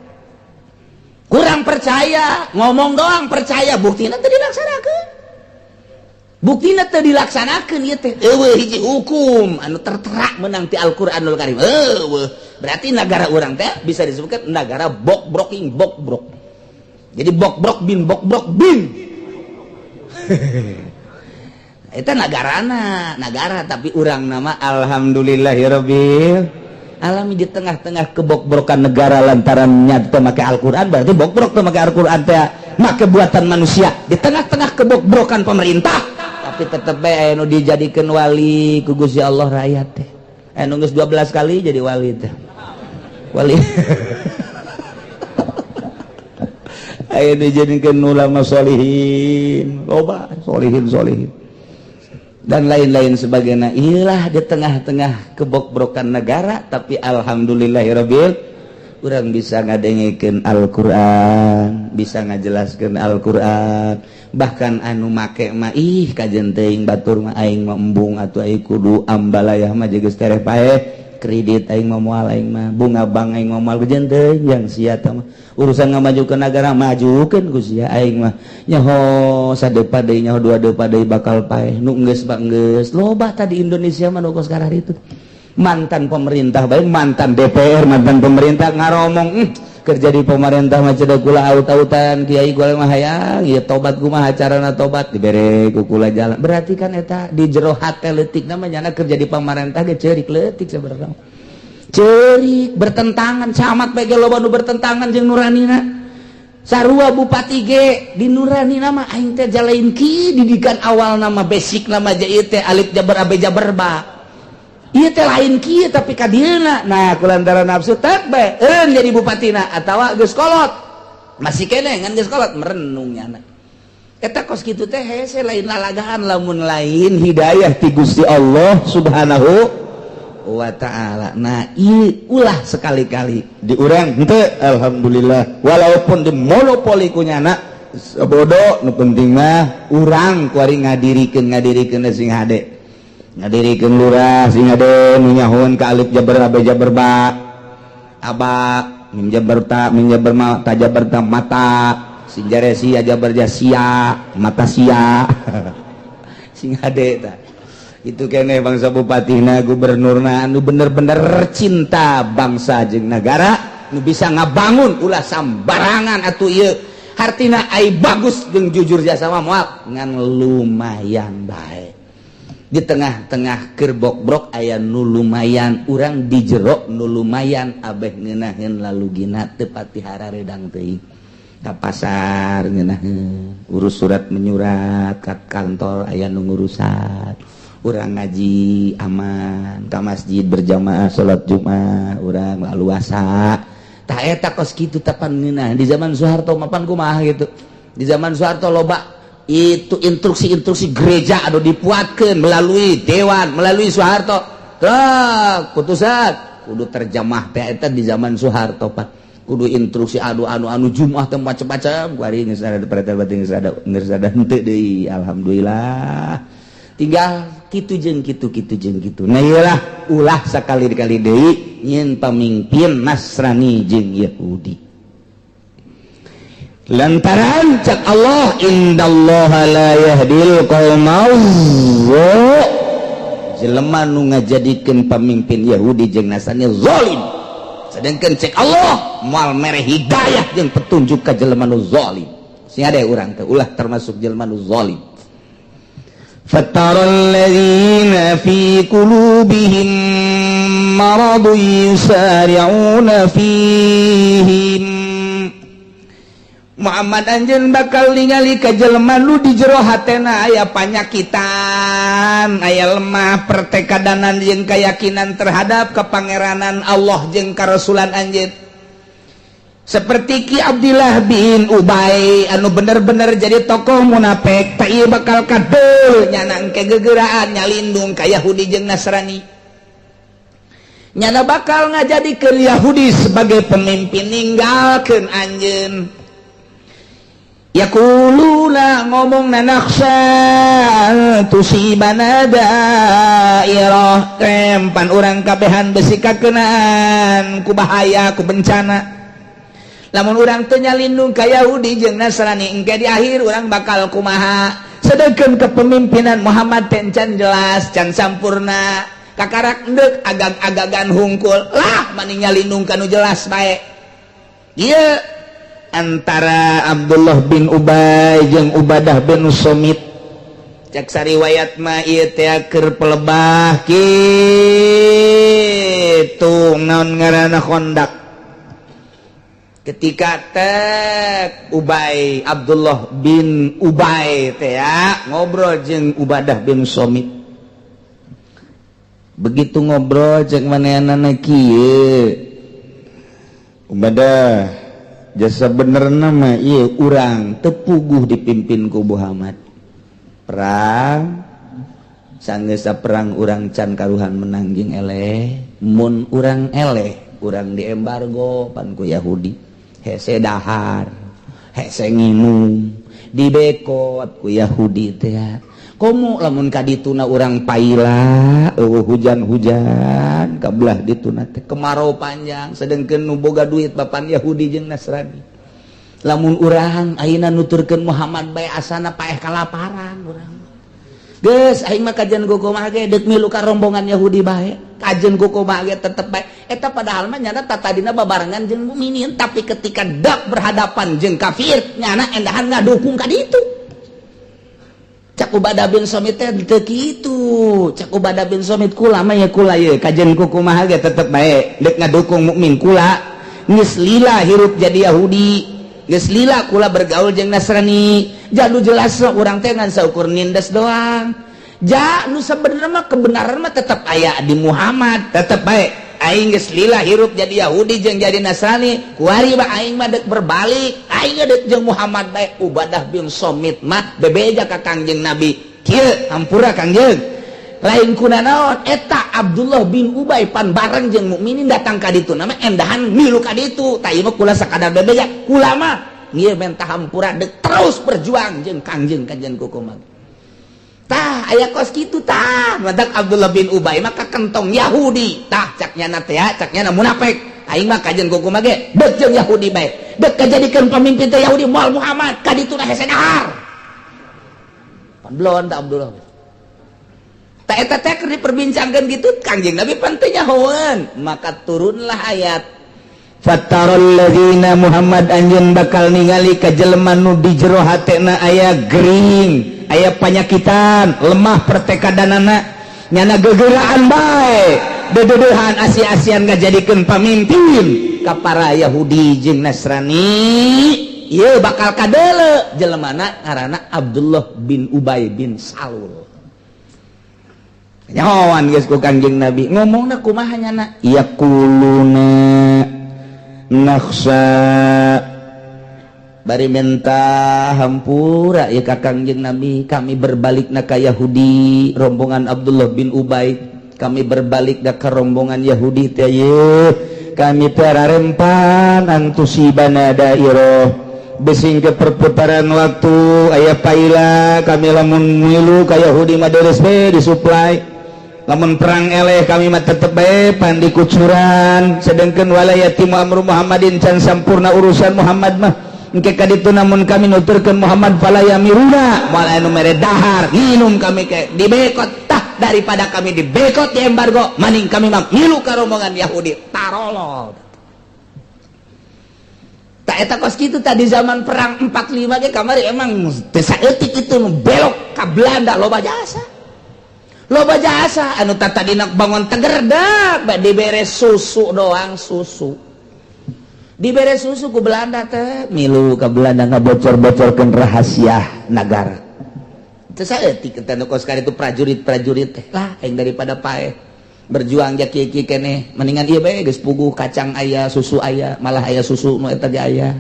kurang percaya. Ngomong doang percaya, buktina teu dilaksanakeun, buktina teu dilaksanakeun. Ieu teh eueuh hiji hukum anu tertera menang ti Al-Qur'anul Karim, eueuh. Berarti negara urang teh bisa disebutkan negara bokbroking bokbrok. Jadi bokbrok bin bokbrok bin itu negarana negara. Tapi urang nama alhamdulillahirabbil Alami di tengah-tengah kebokbrokan negara lantaran nyata make Al-Quran, berarti bokbrok teu make Al-Quran teh, make buatan manusia. Di tengah-tengah kebokbrokan pemerintah, tapi tetep bae aya nu dijadikeun wali ku Gusti Allah. Rakyat teh aya nu geus 12 kali jadi wali teh, wali aya dijadikeun ulama solihin, loba solihin solihin dan lain-lain sebagainya. Inilah di tengah-tengah kebokbrokan negara, tapi alhamdulillahirabbil urang bisa ngadengekeun Al-Qur'an, bisa ngajelaskeun Al-Qur'an. Bahkan anu make mah, ih, kajen teuing, batur mah aing mah embung atuh, aing kudu ambalayah mah geus tereh paeh kredit aing mah, moal aing mah bunga bank aing mah moal, kajen teuing yang sia mah. Urusan ngamajukeun negara, majukeun ku sia. Aing mah nyaho sadepa deui, nyaho dua depa deui bakal paeh. Nu geus mah geus loba tadi Indonesia mah nu kos itu mantan pemerintah, baik mantan DPR, mantan pemerintah ngaromong, kerja di pemerintah mah cedak kula aut-autan, kiai kula mah hayang ieu tobat, kumaha carana tobat, dibere ku kula jalan. Berarti kan eta di jero hate leutik namanya kerja di pemerintah ge ceurik leutik, sebenarnya ceurik bertentangan. Camat bae ge loba nu bertentangan jeung nuranina, sarua bupati ge. Di nurani nama aing teh jalain ki didikan awal nama basic nama ieu teh alif jabar abe jabar ba. Ieu teh lain kieu tapi kadieuna. Nah, kulantaran nafsu tak bae eureun jadi bupatina atawa geus kolot masih kene ngan geus kolot merenung nyana eta kos kitu teh hese. Lain lalagaan lamun lain hidayah ti Gusti Allah Subhanahu wa Ta'ala. Nah, ieu ulah sekali-kali di urang henteu, alhamdulillah, walaupun di monopoli ku nyana bodoh, nu penting mah urang kuari ngadirikeun ngadirikeun sing hade, ngadirikeun lurah sing hade nu nyahoan ka alif jabar abe jabar ba aba mim jabar ta mim jabar ma ta jabar ta mata sin jare sia jabar ja sia mata sia, sing hade ta. Itu kene bangsa bupatina, gubernurna anu bener-bener cinta bangsa jeung negara, nu bisa ngabangun. Ulah sambarangan atuh ieu hartina. Ai bagus jeung jujur jasa mah moal ngan lumayan bae. Di tengah-tengah kerbok-brok aya nu lumayan, urang di jero nu lumayan abeh ngeunaheun, lalu gina teu pati hararedang teuing ka pasar ngeunaheun, urus surat menyurat ka kantor aya nu ngurusan. Urang ngaji aman, ka masjid berjamaah salat Jumat urang laluasa. Tah, eta kos kitu tapan ngeunah. Di zaman Soeharto mapan kumaha gitu. Di zaman Soeharto loba itu instruksi-instruksi gereja anu dipuatkeun melalui dewan, melalui Soeharto. Tah, putusan kudu terjemah teh eta di zaman Soeharto pak kudu instruksi anu anu anu Jumat teh macam-macam. Kuari geus ada perintah batin, geus ada, geus ada henteu deui, alhamdulillah. Tinggal kitu jeung kitu, kitu jeung kitu. Nah, iyalah, ulah sakali-kali deui nyieun pamimpin Nasrani jeung Yahudi, lantaran cak Allah, innallaha la yahdil qaumal jelema nu ngajadikeun pamimpin Yahudi jeung Nasrani zalim, sedangkan cek Allah moal mere hidayah jeung petunjuk ka jelema nu zalim. Sing ada urang teh ulah termasuk jelema nu zalim. فترى الذين في قلوبهم مرض يسارعون فيهم. Muhammad, anjeun bakal ningali ka jelema nu di jero hatena aya panyakitan, aya lemah pertekadanan jeung keyakinan terhadap kepangeranan Allah jeung karasulan anjeun, seperti Ki Abdillah bin Ubay anu bener-bener jadi tokoh munafik. Tak ieu bakal kadul nyana engke gegeraan nyalindung ka Yahudi jeung Nasrani, nyana bakal ngajadikeun Yahudi sebagai pemimpin, ninggalkeun anjeun. Yaquluna, ngomong na, nakhsya tusibana dairah, rempan urang kabehan besi kakenaan ku bahaya, ku bencana. Lamun urang teu nyalindung ka Yahudi jeung Nasrani, engke di akhir urang bakal kumaha? Sedangkan kepemimpinan Muhammad teh can jelas, can sampurna, kakarak endek agag-agagan hungkul lah, mending nyalindung kanu jelas bae. Ieu Antara Abdullah bin Ubay jeung Ubadah bin Somit, cek riwayat mah ieu teh keur pelebah kitu. Dihitung naon ngaranna Khandaq. Ketika tek Ubay, Abdullah bin Ubay teh ya, ngobrol jeung Ubadah bin Somit. Begitu ngobrol jeung manehna kieu, "Ubadah, jasa bener nama ieu urang teu puguh dipimpin ku Muhammad. Perang sanggeus perang, urang can karuhan menang jeung eleh. Mun urang eleh, urang diembargo pan ku Yahudi, hese dahar, hese nginum, dibekot ku Yahudi teh. Komo lamun ka dituna urang paila, eueuh hujan-hujan kabelah dituna teh, kemarau panjang, sedengkeun nu boga duit bapan Yahudi jeung Nasrani. Lamun urang ayeuna nuturkeun Muhammad bae, asana paeh kalaparan urang. Geus, aing mah kajian kumaha ge deuk milu ka rombongan Yahudi bae, kajian kumaha ge tetep bae." Eta padahal mah nyana tatadina babarengan jeung mukminin, tapi ketika dak berhadapan jeung kafir, nyana endahan ngadukung ka ditu. Cak Ubadah bin Somit teh teu kitu. Cak Ubadah bin Somit, "Kula mah ya kula ye, kajian kumaha ge tetep bae deuk ngadukung mukmin. Kula geus lila hirup jadi Yahudi, geus lila kula bergaul jeung Nasrani. Jadu jelas urang teh ngan saukur nindes doang. Ja nu sebenarnya mah kebenaran mah tetep aya di Muhammad, tetep bae. Aing geus lila hirup jadi Yahudi jeung jadi Nasrani, kuari mah aing mah deuk berbalik, aing deuk jeung Muhammad bae." Ubadah bin Somit mah bebeja ka Kangjeng Nabi kieu, "Hampura, Kangjeng, lain kuna naon, eta Abdullah bin Ubay pan bareng jeung mukminin datang ka ditu, nama endahan milu ka ditu. Tah, ieu mah kula sakadar bebeja. Kula mah ieu menta hampura, deuk terus berjuang jeung Kangjeng kajian kukumaha." Tah, aya kos kitu tah. Matak Abdullah bin Ubay mah kentong Yahudi. Tah, cak nyana teh, cak nyana munafik. "Aing mah kajian kukumaha ge deuk jeung Yahudi bae. Deuk kajadikeun pamimpin teh Yahudi, moal Muhammad, ka dituna hese dahar." Pan belon tak Abdullah. Tak eta teh keur diperbincangkeun gitu, Kangjeng Nabi pan teu nyahoeun. Maka turunlah ayat. Fataral ladzina, Muhammad, anjeun bakal ningali ka jelema nu di jero hatena aya gering, aya panyakitan, lemah pertekadanana, nyana gegeraan bae, dededehan, asi-asian ngajadikeun pamimpin ka para Yahudi jeung Nasrani. Ieu bakal kadele jelemana ngaranna Abdullah bin Ubay bin Salul. Nyahoan geus ku Kangjeng Nabi ngomongna kumaha nyana, yaquluna nakhsha, bari minta hampura ya ka Kangjeng Nabi, "Kami berbalik na ka Yahudi, rombongan Abdullah bin Ubay, kami berbalik na ka rombongan Yahudi teh ye. Kami rempan an tusibana dairoh, besing ke perputaran waktu aya paila. Kami lamun milu ka Yahudi mah deres be disuplai. Lamun perang eleh, kami mah tetep bae pan dikucuran. Sedangkan wala yatimmu amru Muhammadin, can sampurna urusan Muhammad mah. Engke ka ditu namun kami nuturkeun Muhammad, fala yamiruna, moal anu mere dahar nginum, kami ke dibekot. Tah, daripada kami dibekot, di embargo, maning kami mah milu ka rombongan Yahudi." Tarolol. Tak eta kos kitu tadi zaman perang 45 ge kamari. Emang teu saeutik itu nu belok ka Belanda, loba jasa, loba jasa. Anu tadina bangun teger dak dibere susu doang, susu dibere susu ku Belanda teh, milu ka Belanda ngabocor-bocorkeun rahasia negara. Teu saeutik eta nu kos itu prajurit-prajurit teh lah. "Aing daripada paeh berjuang ja kieu kieu keneh, mendingan ieu bae, geus puguh kacang aya, susu aya, malah aya susu nu eta ge aya."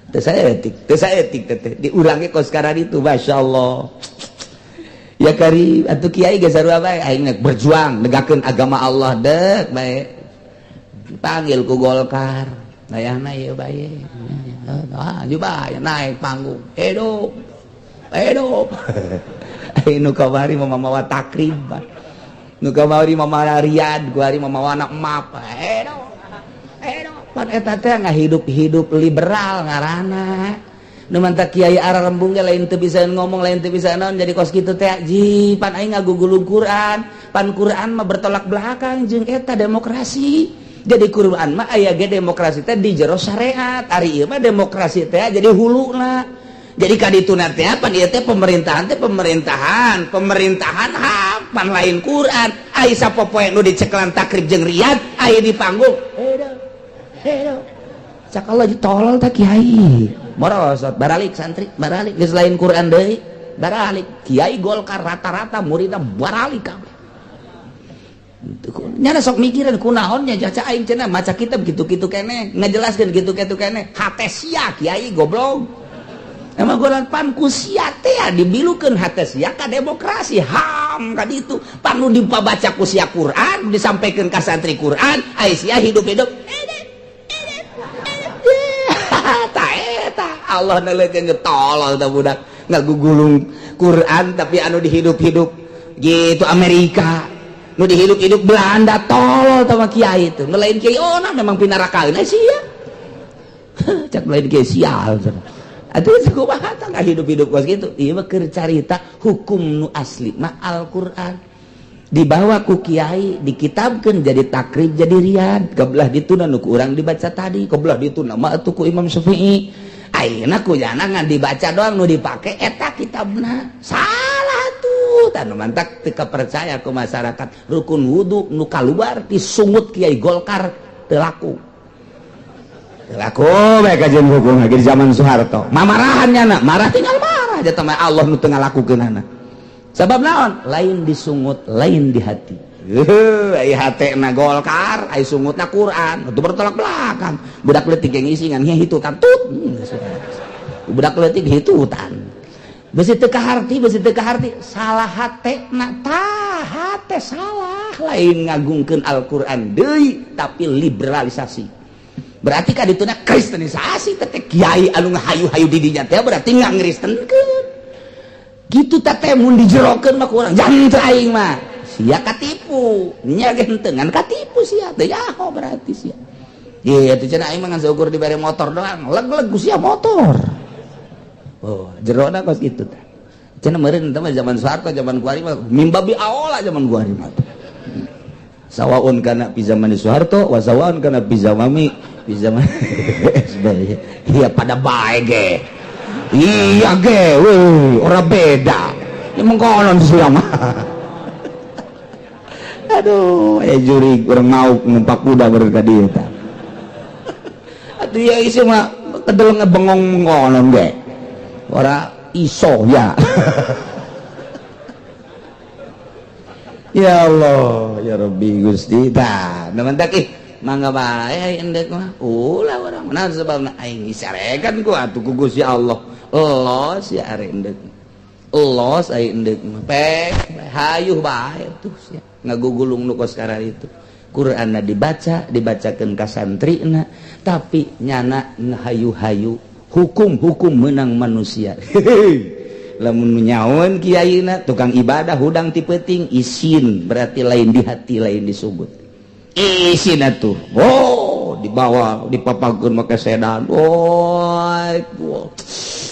Teu saeutik, teu saeutik teh diulangi kos itu. Masyaallah ya kari atuh kiai geus sarua bae. "Aing berjuang negakeun agama Allah," dek bae panggil ku Golkar, "Dayana ieu bae." Ah, bae naik panggung, hidup, hidup. Nu kamari mah mawa Takrib, nu kamari mah mawa Riyad, kuari mah mawa anak map, hidup, hidup. Pan eta teh hidup-hidup liberal ngaranna. Nu mantak kiai arah rembung ge lain teu bisa ngomong, lain teu bisa naon, jadi kos kitu teh. Ji pan aing ngagugulung Quran, pan Quran mah bertolak belakang jeung eta demokrasi. Jadi Quran mah aya ge demokrasi teh di jero syariat, ari ieu mah demokrasi teh jadi huluna. Jadi kaditu teh apa ieu teh pemerintahan teh pemerintahan, pemerintahan HAM pan lain Quran. Ai sapopoe nu dicekelan takrib jeung Riyad, ai di panggung. Hedo. Hedo. Cak Allah tolol teh kiai. Morosot baralik santri, baralik geus lain Quran deui. Baralik kiai Golkar rata-rata muridna baralik kabeh. Nyana sok mikiran kunaon nya caca aing cenah maca kitab kitu-kitu keneh, ngajelaskeun kitu-kitu keneh. Hate sia kiai goblok. Emang golan pan ku sia teh dibilukeun hate sia ka demokrasi HAM ka ditu. Pan nu dipabaca ku sia Quran, disampaikan ka santri Quran, ai sia hidup-hidup. Ta eta Allah neuleukeun tolol tah budak ngagugulung Quran tapi anu dihidup-hidup gitu Amerika. Nu dihidup-hidup Belanda tolol tah mah kiai teh. Nu lain kiai oh nah memang pinarakaeun sia. Cak lain kiai sial. Atuh kumaha tah hidup-hidup kos kitu. Ieu mah keur carita hukum nu asli mah Al-Qur'an. Dibawa ku kiai dikitabkeun jadi takrib jadi Riyad. Kebelah dituna nu ku urang dibaca tadi, kebelah dituna mah atuh ku Imam Syafi'i. Ayeuna ku jana ngan dibaca doang nu dipake eta kitabna. Salah tuh, tah nu mantak teu kapercaya ku masyarakat. Rukun wudu nu kaluar disungut kiai Golkar teu laku. Laku bae kajian hukum lagi di zaman Soeharto. Mamarahan nyana, marah tinggal marah aja mah Allah nu teu ngalakukeunana. Sabab naon? Lain disungut, lain di hati. Ai hatena Golkar, ai sungutna Quran. Itu bertolak belakang. Budak leutik yang ngisi ngan hitutan tut. Budak leutik hitutan. Besi teu kaharti, besi teu kaharti, salah hatena tah, hate salah. Lain ngagungkeun Al-Qur'an deui, tapi liberalisasi. Berarti kan dituna kristenisasi teh kiai anu ngahayu-hayu di dinya teh berarti ngangristenkeun. Kitu teh teh mun dijerokeun mah ku urang jangan aing mah. Sia katipu, nya ge henteu ngan katipu sia teh nyaho berarti sia. Ieu teh cenah aing mah ngan saukur dibere motor doang, leg-leg ku sia motor. Oh, jerona kos kitu teh. Cenah meureun teh mah zaman Soeharto, zaman kuari mah mimbabi aola zaman kuari mah. Sawaun kana fi zaman Soeharto wa sawaun kana fi zamami fi zaman SBY. Iya pada bae ge. Iya ge, weh, ora beda. Ya mengkonon sia mah. Aduh, aya jurig urang mau numpak kuda baru ka dieu tah. Atuh ya isi mah kedel ngebengong mengkonon ge. Ora iso ya. Ya Allah, ya Rabbi Gusti. Tah, mantak ih mangga bae endek mah. Ulah urang naon sebabna aing disarekan ku atuh ku Gusti Allah. Los ya are endek. Los aing endek mah. Pek hayuh bae tuh sia. Ngagugulung nu kos itu. Qur'anna dibaca, dibacakeun ka santrina, tapi nyana ngahayu-hayu hukum-hukum menang manusia. Lamun nyaon kiaina tukang ibadah hudang ti peuting isin berarti lain di hati lain disebut isin atuh. Oh, dibawa dipapakeun make sedan. Oh,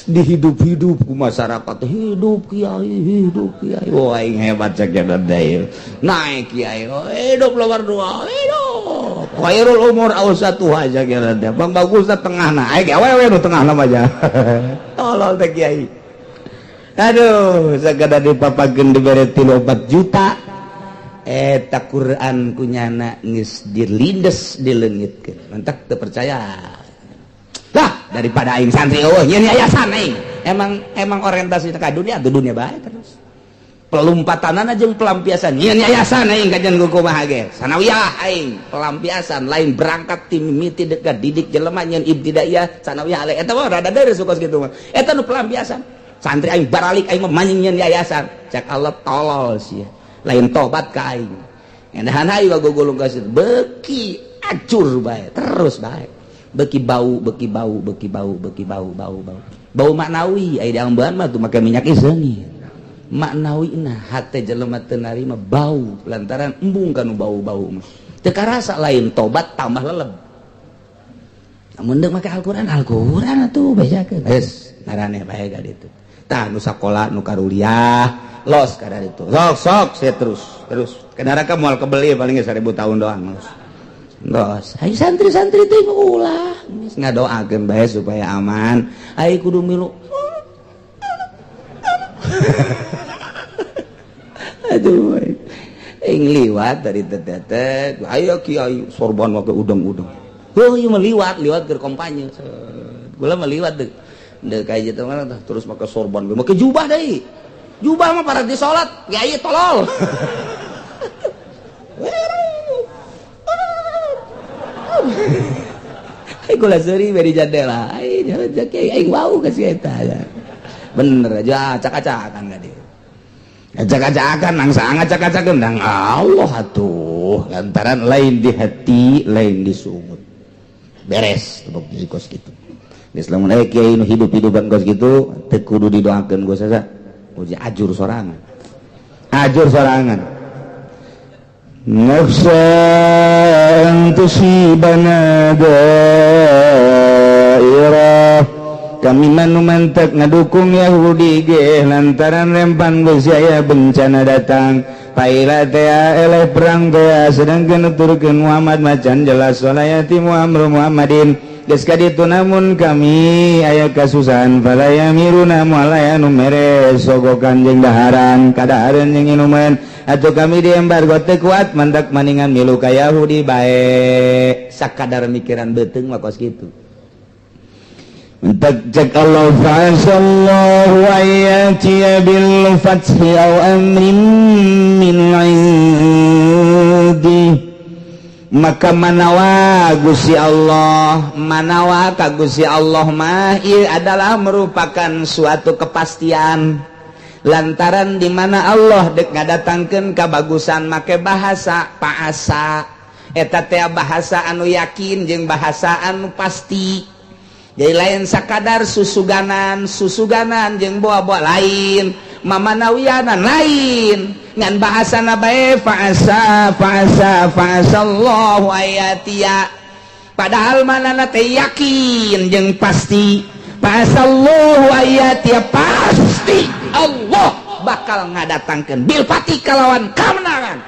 dihidup-hidup ku masyarakat, hidup kiai, hidup kiai. Wah, aing hebat cek deui. Naik kiai, oh, hidup nomor dua, hidup. Khairul umur awsatuha cek teh. Bang bagusna tengahna. Aing awewe nu tengahna mah aja. Tolol teh kiai. Aduh, sagada dipapakeun dibere 3 juta. Eta Quran kunyana geus dilindes dileungitkeun. Mantak teu percaya. Lah, daripada aing santri eueuh nyeun yayasan aing. Emang emang orientasi ka dunia atuh dunia bae terus. Pelumpatanana jeung pelampiasan. Nyeun yayasan aing kajian ku kumaha ge. Sanawiyah aing pelampiasan lain berangkat ti mimiti dekat didik jelema nyeun ibtidaiyah sanawiyah alai. Eta mah rada deureuh kos kitu mah. Eta nu pelampiasan. Santri aing baralik aing mah manjing nyeun yayasan. Cak Allah tolol sia. Lain tobat ka aing. Endahan hayu gugulung ka situ. Beuki acur bae, terus bae. Beuki bau, beuki bau, beuki bau, beuki bau, bau, bau. Bau maknawi aya di ambean mah tuh make minyak seungit. Maknawi nah hate jelema teu narima bau lantaran embung kanu bau-bau mah. Teu karasa lain tobat tambah leleb. Namun deuk make Al-Qur'an, Al-Qur'an atuh bejakeun. Geus ngaraneh bae ka ditu. Tah nu sakola nu karuliah los kada ditu. Sok sok saya terus terus. Ke neraka moal kebeli paling 1000 tahun doang los. Los. Ayo santri-santri teh ulah geus ngadoakeun bae supaya aman. Ayo kudu milu. Aduh, aing liwat dari teteh, ayo kiai sorban make udang-udang. Oh, ieu mah liwat, liwat keur kampanye. Gula mah liwat deh. Deh kayak gitu mana terus make sorban, make jubah deui. Jubah mah para di salat, kiai tolol. Aing kula seuri bari jadela. Aing kiai aing wau ka si eta. Bener aja acak-acakan ka dieu. Acak-acakan nangsa ngacak-acakan dang Allah atuh lantaran lain di hati lain di sungut. Beres tebak di kos kitu. Geus lamun aya kiai nu hidup-hidupan kos kitu teu kudu didoakeun geus asa. Uji ajur sorangan. Ajur sorangan. Nafsan tusibana dairah. Kami manu mantek ngadukung Yahudi ge lantaran rempan geus aya bencana datang. Paila tea eleh perang tea sedangkeun nuturkeun Muhammad macan jelas walayati Muhammad Muhammadin. Geus kaditu namun kami aya kasusahan fala yamiruna moal anu mere sogokan jeung daharan kadahareun jeung inuman atuh kami di embargo teu kuat mantak maningan milu ka Yahudi bae sakadar mikiran beuteung mah kos kitu. Entak cek Allah fa'asallahu ayatiya bil fathi aw amrin min indi. Maka manawa Gusti Allah, manawa ka Gusti Allah mah ieu adalah merupakan suatu kepastian lantaran di mana Allah dek ngadatangkeun kabagusan make bahasa paasa eta teh bahasa anu yakin jeung bahasa anu pasti. Jadi lain sakadar susuganan susuganan jeung boa-boa lain mamanawianan lain ngan bahasana bae fa'asa fa'asa fa'asallahu ayatia padahal manana teh yakin jeung pasti fa'asallahu ayatia pasti Allah bakal ngadatangkeun bil fati kalawan kamenangan.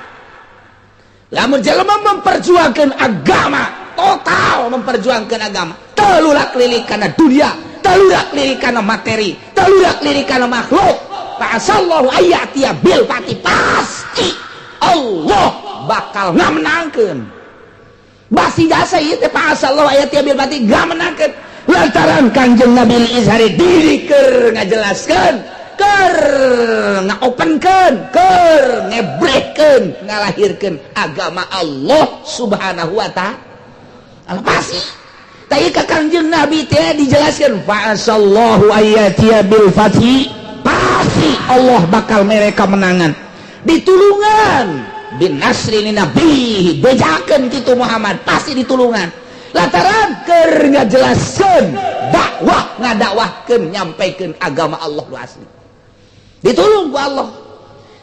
Lamun jelema memperjuangkeun agama total memperjuangkan agama telulak lirik kana dunia telulak lirik kana materi telulak lirik kana makhluk fa'asallahu ayatia bil fati pasti Allah bakal ngamenangkeun basi jasa ieu teh fa'asallahu ayatia bil fati ngamenangkeun lantaran Kanjeng Nabi Izhari diri keur ngajelaskeun keur ngaopenkeun keur ngebrekeun ngalahirkeun agama Allah Subhanahu wa ta'ala pasti. Tapi ka Kanjeng Nabi teh dijelaskan fa'asallahu ayatia bil fathi pasti Allah bakal mereka menangan ditulungan bin nasri nabi bejakeun kitu Muhammad pasti ditulungan lantaran keur ngajelaskeun dakwah ngadakwahkeun nyampaikeun agama Allah nu asli ditulung ku Allah.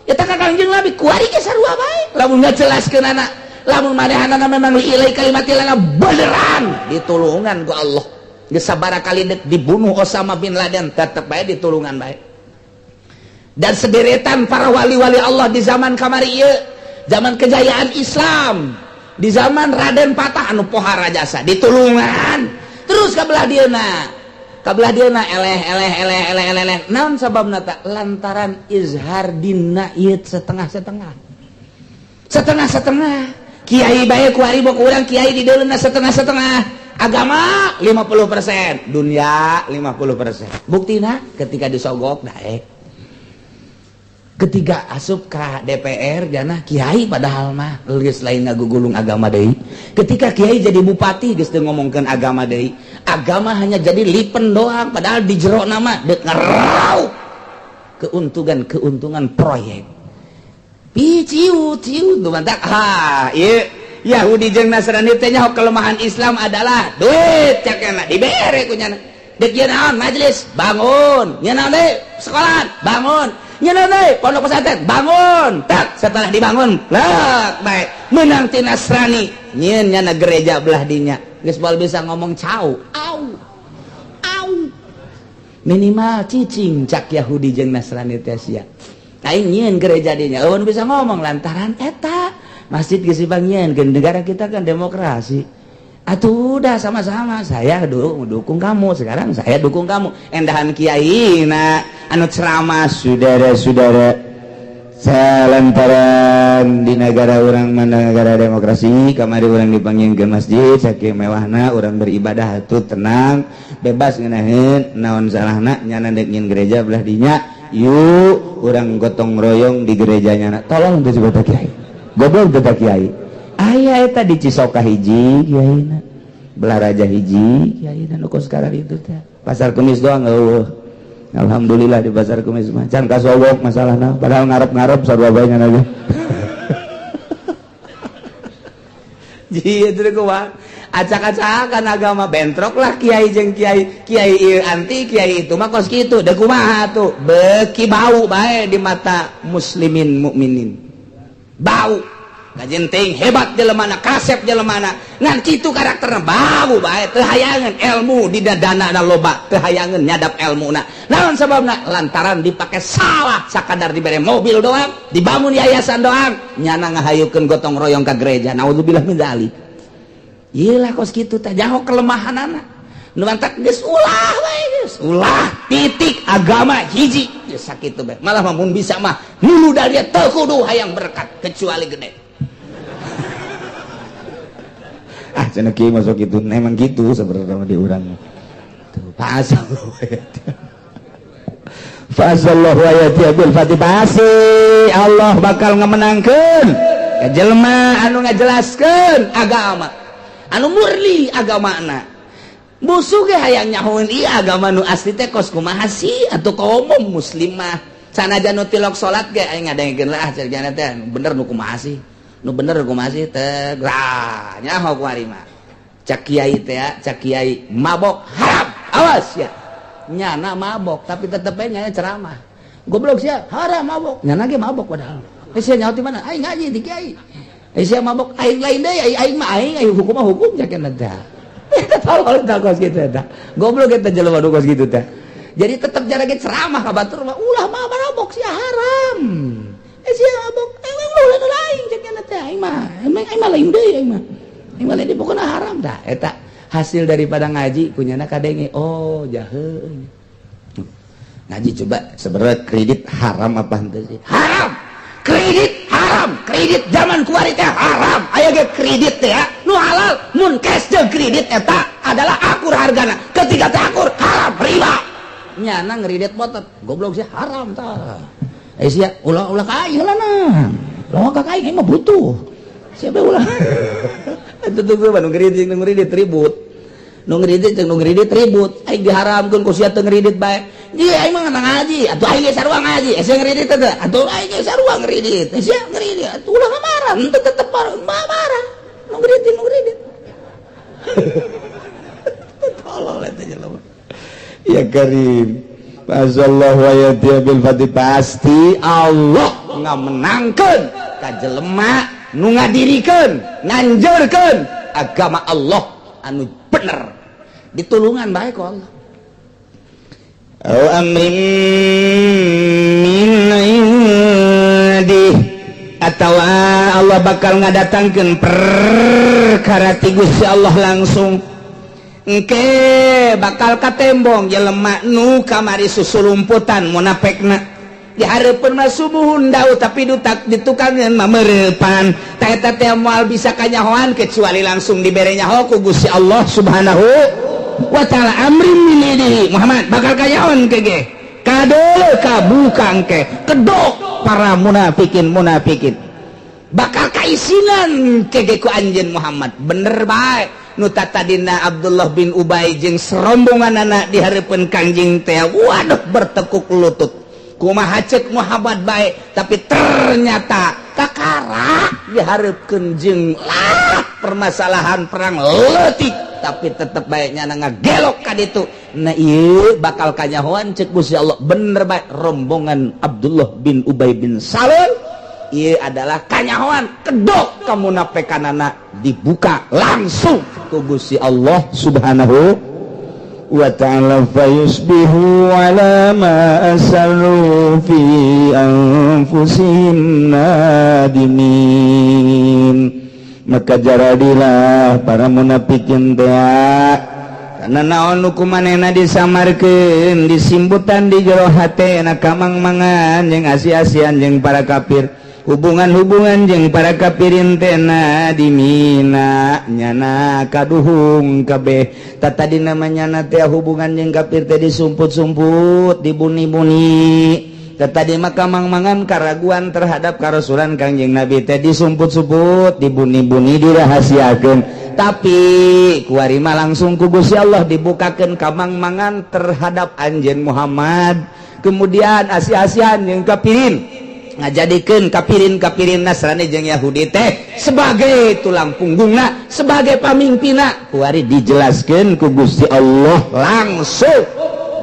Eta ka Kanjeng Nabi kuari ge sarua bae lamun ngajelaskeun anak lamun manehanana memang ilai kalimatilana beneran ditulungan ku Allah. Geus sabaraha kali dek dibunuh Osama bin Laden tetep bae ditulungan bae. Dan sederetan para wali-wali Allah di zaman kamari ieu, zaman kejayaan Islam, di zaman Raden Patah anu pohara jasa ditulungan. Terus ka belah dieuna, ka belah dieuna eleh eleh eleh eleh eleh eleh. Naon sababna ta? Lantaran izhar dina ieu setengah-setengah. Setengah-setengah. Kiai bae ku ari bok urang kiai di deuleuna setengah-setengah. Agama 50%, dunia 50%. Buktina ketika disogok daek. Ketika asup ka DPR jana kiai padahal mah geus lain ngagugulung agama deui. Ketika kiai jadi bupati geus teu ngomongkeun agama deui. Agama hanya jadi lipen doang padahal di jero nama deuk ngeraup keuntungan-keuntungan proyek. Pi ciu ciu tuh mantak ha ieu Yahudi jeung Nasrani teh nyaho kelemahan Islam adalah duit cakena dibere ku nyana. Deuk ieu naon majelis bangun, nya naon deui sekolahan bangun, nya naon deui pondok pesantren bangun. Tak setelah dibangun lek bae meunang ti Nasrani nyieun nyana gereja belah dinya geus moal bisa ngomong cau au au minimal cicing cak Yahudi jeung Nasrani teh sia. Aing nyieun gereja dinya eueun bisa ngomong lantaran eta masjid geus dipangnyieun. Negara kita kan demokrasi. Atuh udah sama-sama, saya dulu dukung kamu, sekarang saya dukung kamu. Endahan kiai na anu ceramah, saudara-saudara, lantaran di negara urang mana negara demokrasi, kamari urang dipanggil ke masjid, saking mewahna urang beribadah tuh tenang, bebas, ngenahin naon salahna nyana dek nyieun gereja belah dinya, yuk urang gotong royong di gerejanya. Na tolong tuh coba, kiai goblok teh, kiai aya eta di Cisoka hiji, kiai na belah raja hiji, kiai na nu kos sekarang itu teh. Pasar Kemis doang eueuh. Alhamdulillah di Pasar Kemis mah can kasogok masalahna, padahal ngarep-ngarep sarua bae nya lagi. Iya, itu kumaha acak-acakan agama, bentrok lah kiai jeung kiai, kiai ieu anti kiai itu mah kos kitu. Da kumaha tuh, beki bau bae di mata muslimin mukminin, bau kajenting hebat jelemana, kasep jelemana, ngan kitu karakterna, bau bae. Teu hayangeun ilmu di dana loba, teu hayangeun nyadap ilmuna. Naon sababna? Lantaran dipake salah. Sakadar dibere mobil doang, dibangun yayasan doang, nyana ngahayukeun gotong royong ka gereja. Naudzubillah min dzalik. Ieu lah kos kitu teh, jaho kelemahanana nu mantak geus ulah bae, geus ulah titik, agama hiji geus sakitu bae. Malah mun bisa mah nulu dari teu kudu hayang berkat kecuali gede. Ah, cenah kiai masuk itu emang gitu sebenarnya di urang tuh. Pasal Fasallahu ayati bil fatih, pasti Allah bakal ngemenangkeun ka jelema anu ngajelaskeun agama anu murni agamana. Musuh ge hayang nyahoeun ieu agama nu asli teh kos kumaha sih atuh. Kaum muslimah sanajan nu tilok salat ge aing ngadengekeun lah cenah teh, bener nu kumaha sih, nu bener kumaha sih teh. Lah, nyaho kuari mah cak kiai teh, cak kiai mabok haram, awas ya. Nyana mabok tapi tetep aja nyana ceramah, goblok sia, haram mabok. Nyana ge mabok padahal. Eh, sia nyaho ti mana? Aing ngaji di kiai. Eh, sia mabok, aing lain deui, aing aing mah aing aing hukum mah hukum cak teh. Eta tolol tah kos kitu eta. Goblok eta jelema nu kos kitu teh. Jadi tetep jara ge ceramah ka batur mah, ulah mah mabok sia, haram. Eh, sia mabok, eh ulah nu lain cek teh, aing mah aing mah lain deui, aing mah aing mah lain deui, pokona haram tah. Eta hasil daripada ngaji kunyana kadenge, oh jahe ngaji. Coba sebenarnya kredit haram apa henteu sih? Haram kredit, haram kredit. Zaman kuari teh haram. Aya ge kredit teh ya nu halal, mun cash jeung kredit eta adalah akur hargana. Ketika teh akur, haram, riba. Nyana ngeridit motor, goblok sih, haram tah. Eh, sia ulah ulah ka aing lah, nah ulah ka aing, aing mah butuh siapa ulah. Itu tuh gue nu ngeridit, nu ngeridit ribut, nu ngeridit jeung nu ngeridit ribut. Aing diharamkeun ku sia, teu ngeridit bae. Iya, aing mah ngaji atuh, aing ge sarua ngaji. Eh, sia ngeridit teh atuh, aing ge sarua ngeridit. Eh, sia ngeridit atuh, ulah marah henteu, tetep marah marah nu ngeridit, nu ngeridit. Tolol eta jelema. Ya Karim. Fasallahu ayati bil fatih, pasti Allah ngamenangkeun ka jelema nu ngadirikeun, nganjurkeun agama Allah anu bener, ditulungan bae ku Allah. Au amrin min indi, atau Allah bakal ngadatangkeun perkara ti Gusti Allah langsung. Engke bakal katembong jelema nu kamari susulumputan munafekna. Dihareupeun mah subuhun daun, tapi dutak ditukangeun mah mereupan. Tah, eta teh moal bisa kanyahoan kecuali langsung dibere nyaho ku Gusti Allah Subhanahu wa Ta'ala. Amrin min indihi, Muhammad bakal kanyahoan ke ge kadole kabuka engke kedok para munafikin munafikin, bakal kaisinan kege ku anjeun Muhammad. Bener bae nu tadina Abdullah bin Ubay jeung serombongan anak di hareupeun Kangjeng teh, waduh, bertekuk lutut, kumaha cek Muhammad bae. Tapi ternyata kakara dihareupeun jeung lah permasalahan perang leutik, tapi tetep baiknya ngagelok ka ditu. Nah, ieu bakal kanyahoan cek Gusti Allah, bener bae rombongan Abdullah bin Ubay bin Salul ieu adalah kanyahoan kedok kamunafikanana, dibuka langsung ku Gusti Allah Subhanahu wa Ta'ala. Fayusbihu ala ma asarru fi anfusihim nadimin. Maka jaradilah para munafikin teh karena naon nu kumanehna disamarkeun, disimbutan di jero hate na kamang-mangan jeung asi-asian jeung para kafir, hubungan-hubungan jeung para kafirin teh nadimina nyana kaduhung kabeh. Tadi namanya teh hubungan jeung kafir teh disumput-sumput, dibuni-buni. Tadi maka mang-mangan karaguan terhadap karasulan Kangjeng Nabi teh disumput-sumput, dibuni-buni, dirahasiakeun. Tapi kuari mah langsung ku Gusti Allah dibukakeun kamang-mangan terhadap anjeun Muhammad, kemudian asi-asian jeung kafirin, ngajadikeun kafirin-kafirin Nasrani jeung Yahudi teh sebagai tulang punggungna, sebagai pamimpinna. Kuari dijelaskeun ku Gusti Allah langsung,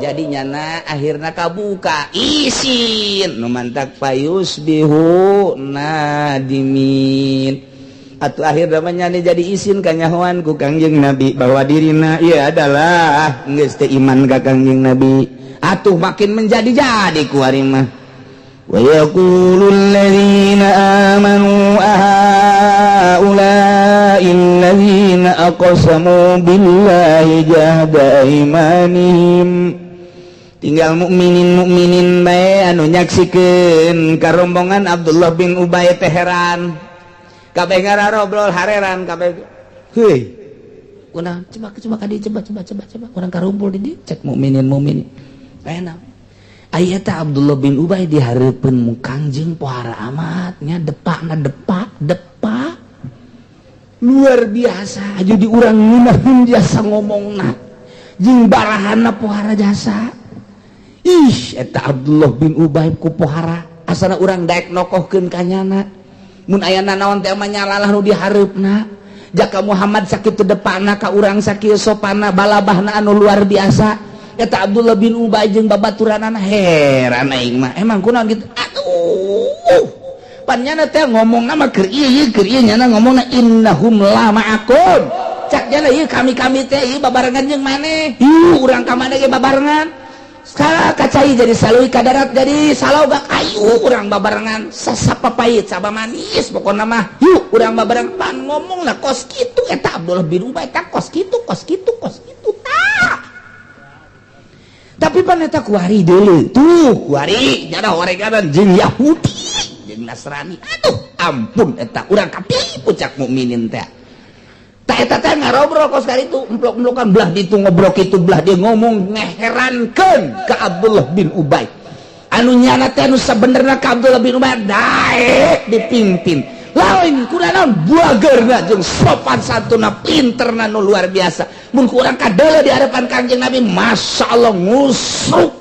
jadi nyana akhirnya kabuka isin nu mantak fayusbihu nadimin atau akhir namanya jadi isin kanyahoan ku Kangjeng Nabi bahwa dirina ieu adalah geus teu iman ka Kangjeng Nabi. Atuh makin menjadi-jadi kuari mah. Wa yaqulul ladzina amanu ahaula'i alladzina aqsamu billahi jahda aimanihim. Tinggal mukminin mukminin bae anu nyaksikeun karombongan Abdullah bin Ubay teh heran kabeh, ngarobrol hareran kabeh. Heuy, kunaon? Coba, coba kadi, coba, coba, coba, coba urang karumpul di dieu, cek mukminin mukminin. Aya aya eta Abdullah bin Ubay di hareupeun Kangjeng pohara amat nya, depakna depak depak luar biasa. Jadi urang ngeunaheun jasa ngomongna jeung barahana pohara jasa. Ih, eta Abdullah bin Ubay ku pohara asana urang daek nokohkeun ka nyana mun aya nanaon teh mah nyalalah nu dihareupna. Jaka Muhammad sakitu depana ka urang, sakieu sopana, balabahna anu luar biasa, eta Abdullah bin Ubay jeung babaturanana heran aing mah. Emang kunaon gitu? Aduh, pan nyana teh ngomongna mah keur ieu, keur ieu nyana ngomongna innahum la ma'akum. Cak nyana ieu kami-kami teh ieu babarengan jeung maneh, ieu urang ka mana ge babarengan. Sekarang kacai jadi salui, kadarat jadi salogak, ayo urang babarengan, sasapapait saba manis pokokna mah yuk urang babareng. Pan ngomong lah kos kitu eta Abdullah bin Ubay eta kos kitu, kos kitu, kos kitu tah. Tapi pan eta kuari deuleu tuh, kuari nyana horeganan jeung Yahudi jeung Nasrani. Aduh ampun, eta urang katipu, cak mukminin teh. Tak eta teh ngarobrol kos kali itu emplok-emplokan, belah ditu ngobrol itu, belah dia ngomong ngeherankeun ke Abdullah bin Ubay anu nyana teh anu sabenerna ka Abdullah bin Ubay daek dipimpin lain kurang naon, buageurna jeung sopan santuna, pinterna nu luar biasa. Mun ku urang kadeuleu di hadapan Kangjeng Nabi, Masya Allah, ngusruk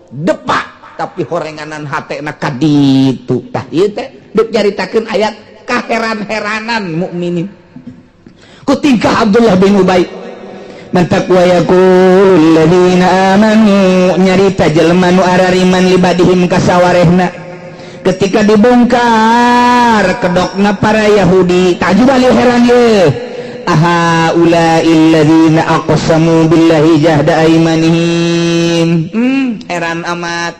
depak, tapi horenganan hatena kaditu. Tah, ieu teh deuk nyaritakeun ayat kaheran-heranan mukminin ku tingkah Abdullah bin Ubay. Mantak wa yaqulul ladzina amanu, nyarita jelema nu arariman, libadihim kasawarehna ketika dibongkar kedokna para Yahudi, tajub ali heran ye, aha ulail ladzina aqsamu billahi jahda aimanihim. Heran amat,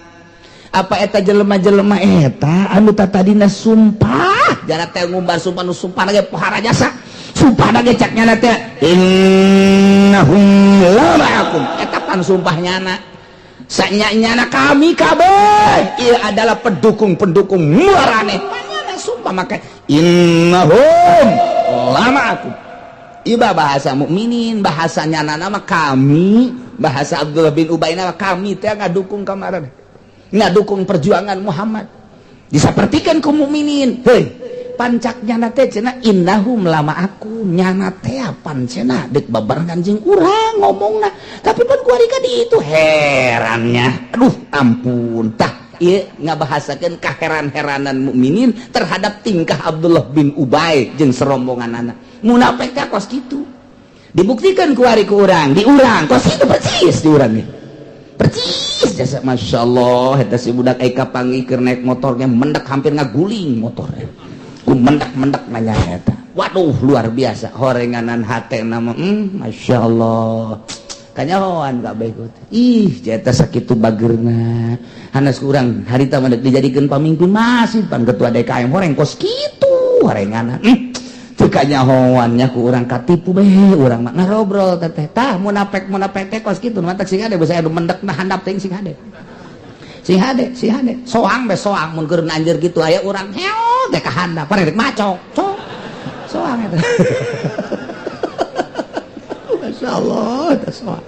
apa eta jelema-jelema eta anu tatadina sumpah jarak teh ngumbar sumpah, nu sumpah ge pohara jasa, sumpah ge cak nyana teh innahum la ma'akum. Eta pan sumpah nyana sanya nyana kami kabeh ieu adalah pendukung-pendukung marane. Panyana sumpah maka innahum la ma'akum. Iba bahasa mukminin, bahasa nyana nama kami, bahasa Abdullah bin Ubay nama kami teh ngadukung kamaran, ngadukung perjuangan Muhammad. Disapertikan ke mukminin, hei, pancak nyana teh cenah innahum lama aku nyana teh pan cenah dek babarengan jeung urang ngomongna, tapi pan kuari ka di itu herannya. Aduh ampun, tah ieu ngabahasakeun kaheran-heranan mukminin terhadap tingkah Abdullah bin Ubay jeung serombongan anak munafik teh kos kitu. Dibuktikan kuari ku urang, di urang kos kitu persis, di urang nih percis jasa. Masya Allah, eta si budak eka panggih keur naik motornya mendak, hampir ngaguling motornya ku mendak-mendak nanya eta. Waduh, luar biasa horenganan hate nama. Masya Allah, kanyahoan kabeh. Ih, jeta sakitu bagerna hanas kurang harita mah dijadikeun pamimpin, masih pan ketua DKM horeng kos kitu horenganan. Teu kanyahoannya ku urang, katipu be urang mah ngarobrol teh. Tah, munafik munafik teh kos kitu. Matak sing hade, basa anu mendek na handap teh, sing hade, sing hade, sing hade. Soang be soang, mun keur anjir kitu aya urang heo teh ka handap, rek macok sok soang eta. Masya Allah, eta soang.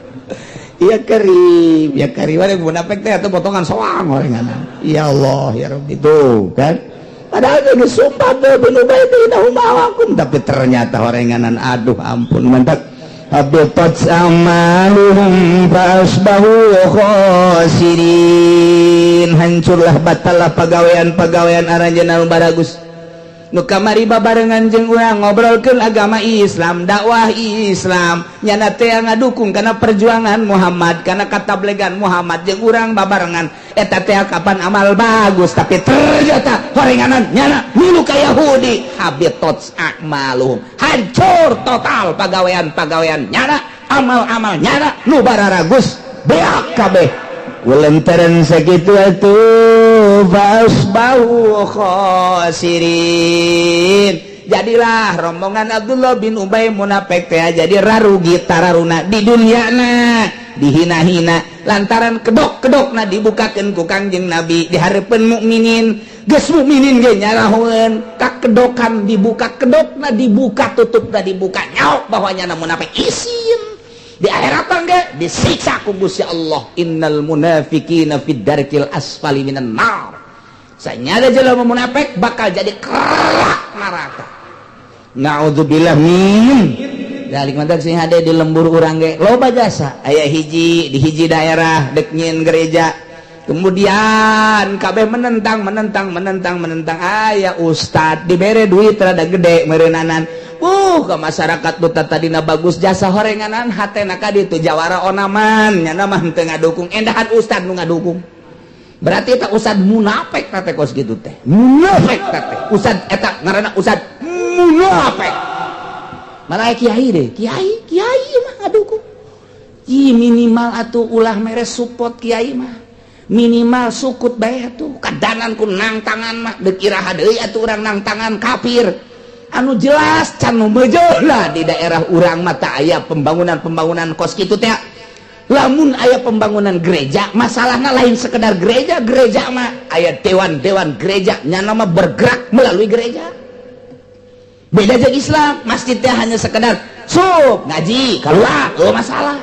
Iya karim, ya karim, ada munafik teh atau potongan soang orengan. Ya Allah, ya Rabbi, itu kan. Padahal geus sumpah bin Ubay teh innahum ma'akum, tapi ternyata orenganan, aduh ampun, mantap. Habitat amaluhum fa asbahu khasirin. Hancurlah, batallah pagawean-pagawean aranjeunna baragus. Nu kamari babarengan jeung urang ngobrolkeun agama Islam, dakwah Islam, nyana teh ngadukung kana perjuangan Muhammad, kana katablegan Muhammad, jeung urang babarengan eta teh kapan amal bagus, tapi ternyata horenganan nyana milu ka Yahudi. Habitat a'maluhum, hancur total pagawean-pagawean nyana, amal-amal nyana nu bararagus beak kabeh. Lantaran sakitu atuh, fasbahu khasirin, jadilah rombongan Abdullah bin Ubay munafik teh jadi rarugi tararuna di dunia na, dihina-hina lantaran kedok-kedokna dibukakeun ku Kangjeng Nabi di hareupeun mukminin. Geus mukminin ge nyarahoeun kakedokan dibuka, kedokna dibuka, tutupna dibuka, nyaok bahwa nyana munafik. Isin di akhirat ge disiksa ku Gusti Allah, innal munafiqina fid darkil asfali minan nar. Sanyada jelema munafik bakal jadi kerak neraka, naudzubillah min dzalik. Mantak sing hade, di lembur urang ge loba jasa. Aya hiji di hiji daerah dek nyieun gereja, kemudian kabeh menentang, menentang, menentang, menentang. Aya ustad dibere duit rada gede meureunanan ke masyarakat. Buta tadina bagus jasa, horenganan hatena ka ditu jawara onaman, nyana mah teu ngadukung, endahan ustad nu ngadukung. Berarti eta ustad munafik teh, kos kitu teh munafik teh. Ustad eta ngaranna ustad munafik. Malah kiai deh, kiai kiai mah ngadukung. Ih, minimal atuh ulah mere support, kiai mah minimal sukut bae atuh. Kadanan ku nang tangan mah deuk iraha deui atuh urang nang tangan kafir anu jelas can nu lah. Di daerah urang mah teu aya pembangunan-pembangunan kos kitu teh. Lamun aya pembangunan gereja, masalahnya lain sekedar gereja. Gereja mah aya dewan-dewan gereja, nyana mah bergerak melalui gereja. Beda jeung Islam, masjid teh hanya sekedar sup ngaji keluar. Oh, masalah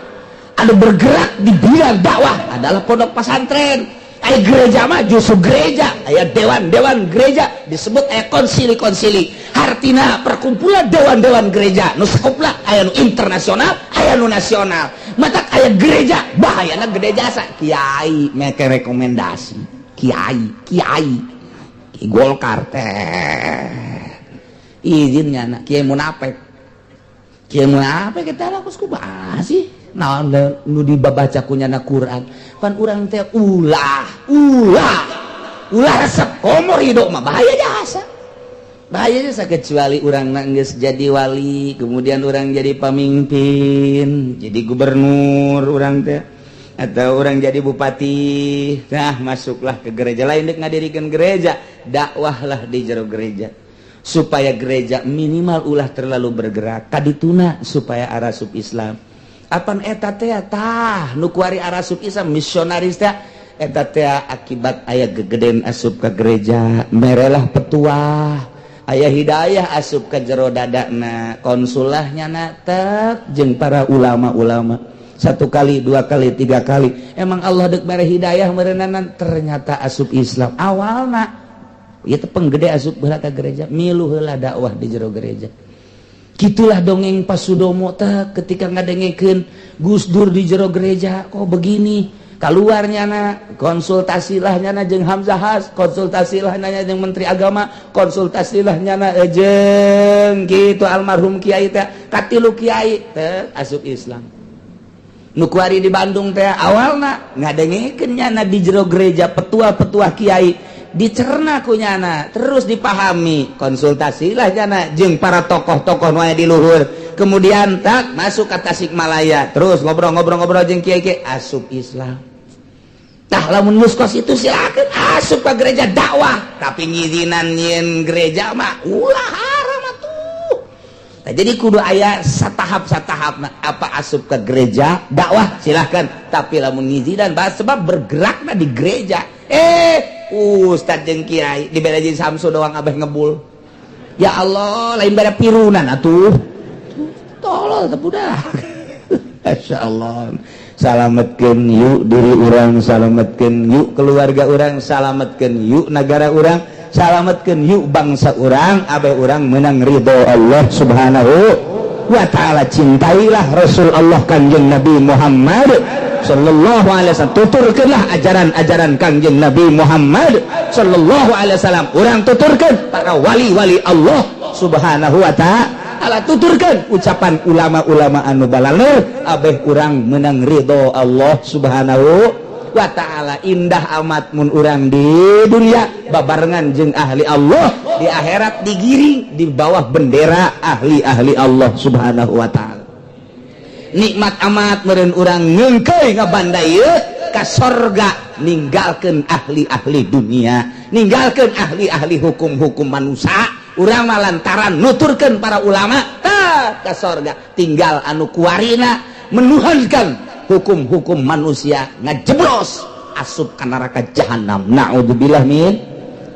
anu bergerak di bidang dakwah adalah pondok pesantren. Aya gereja mah justru gereja aya dewan-dewan gereja, disebut aya konsili-konsili, hartina perkumpulan dewan-dewan gereja nu sakupla, aya nu internasional, aya nu nasional. Matak aya gereja bahayana gede jasa. Kiai make rekomendasi, kiai kiai Ki Golkar teh izinnya anak kiai munafik, kiai munafik. Kita lah kumaha sih, naon nu dibabaca ku nyana Quran? Pan urang teh ulah ulah ulah resep komo hidup mah bahaya jasa, bahaya jasa, kecuali urang nangis jadi wali, kemudian urang jadi pemimpin, jadi gubernur urang teh atau urang jadi bupati. Nah, masuklah ke gereja, lain dek ngadirikan gereja, dakwahlah di jero gereja supaya gereja minimal ulah terlalu bergerak kadituna, supaya arasup Islam. Apan eta teh, tah nu kuari arasup Islam misionaris teh eta teh akibat aya gegeden asup ke gereja, merelah petuah, aya hidayah asup ke jero dadana, konsulahnya na tek jeung para ulama-ulama satu kali, dua kali, tiga kali. Emang Allah dek mere hidayah merenanan, ternyata asup Islam. Awalna itu penggede asup heula ka gereja, milu heula dakwah di jero gereja. Gitulah dongeng Pak Sudomo teh ketika ngadengekeun Gus Dur di jero gereja kok begini, keluarnya na konsultasilah nyana jeung Hamzah Haz, konsultasilah nanya jeung Menteri Agama, konsultasilah nyana jeung gitu almarhum kiai teh, katilu kiai teh asup Islam. Nu kuari di Bandung teh awalna ngadengekeun nyana di jero gereja, petua-petua kiai dicerna ku nyana, terus dipahami, konsultasilah nyana jeung para tokoh-tokoh nu aya di luhur, kemudian tak masuk ke Tasikmalaya, terus ngobrol-ngobrol-ngobrol jeung kiai-kiai, asup Islam. Tah, lamun muskos itu silakan asup ke gereja dakwah, tapi ngizinan nyieun gereja mah ulah, haram atuh. Nah, jadi kudu aya satahap satahap. Nah, apa asup ke gereja dakwah silahkan, tapi lamun ngizinan bahas sebab bergerakna di gereja, ustad jeung kiai dibere jeung Samsu doang abeh ngebul. Ya Allah, lain beda pirunan atuh, tolol teh budak. Masya Allah, salametkeun yuk diri urang, salametkeun yuk keluarga urang, salametkeun yuk negara urang, salametkeun yuk bangsa urang, abeh urang menang ridho Allah Subhanahu wa Ta'ala. Cintailah Rasul Allah Kanjeng Nabi Muhammad sallallahu alaihi wasallam. Tuturkeunlah ajaran-ajaran Kanjeng Nabi Muhammad sallallahu alaihi wasallam. Urang tuturkeun para wali-wali Allah Subhanahu wa Ta'ala, tuturkan ucapan ulama-ulama anu balaler, abeh urang menang ridho Allah Subhanahu wa Ta'ala. Indah amat mun urang di dunia babarengan jeung ahli Allah, di akhirat digiring di bawah bendera ahli-ahli Allah Subhanahu wa Ta'ala. Nikmat amat meureun urang ngeungkeuy ngabanda ieu ka sorga, ninggalkeun ahli-ahli dunia, ninggalkeun ahli-ahli hukum-hukum manusia. Urang mah lantaran nuturkeun para ulama tah ka sorga, tinggal anu kuarina menuhankan hukum-hukum manusia, ngajeblos asup ka neraka jahanam. Naudzubillah min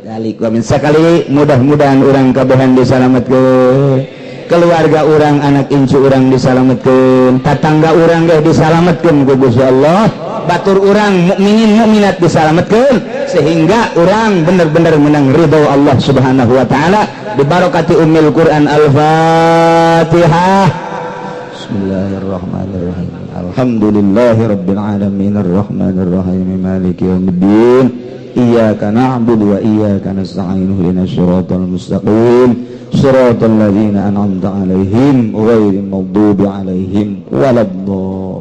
dzalik wa min sakali. Mudah-mudahan urang kabehan disalametkeun, keluarga urang, anak incu urang disalametkeun, tatangga urang ge disalametkeun ku Gusti Allah, batur urang mukminin mukminat disalametkeun, sehingga urang bener-bener menang ridho Allah Subhanahu wa Taala bibarokati ummil Quran. Al-Fatihah. Bismillahirrahmanirrahim. Alhamdulillahirabbil alamin arrahmanirrahim maliki yaumiddin. Iyyaka na'budu wa iyyaka nasta'in ihdinas siratal mustaqim siratal ladzina an'amta 'alaihim ghairil maghdubi 'alaihim waladdallin.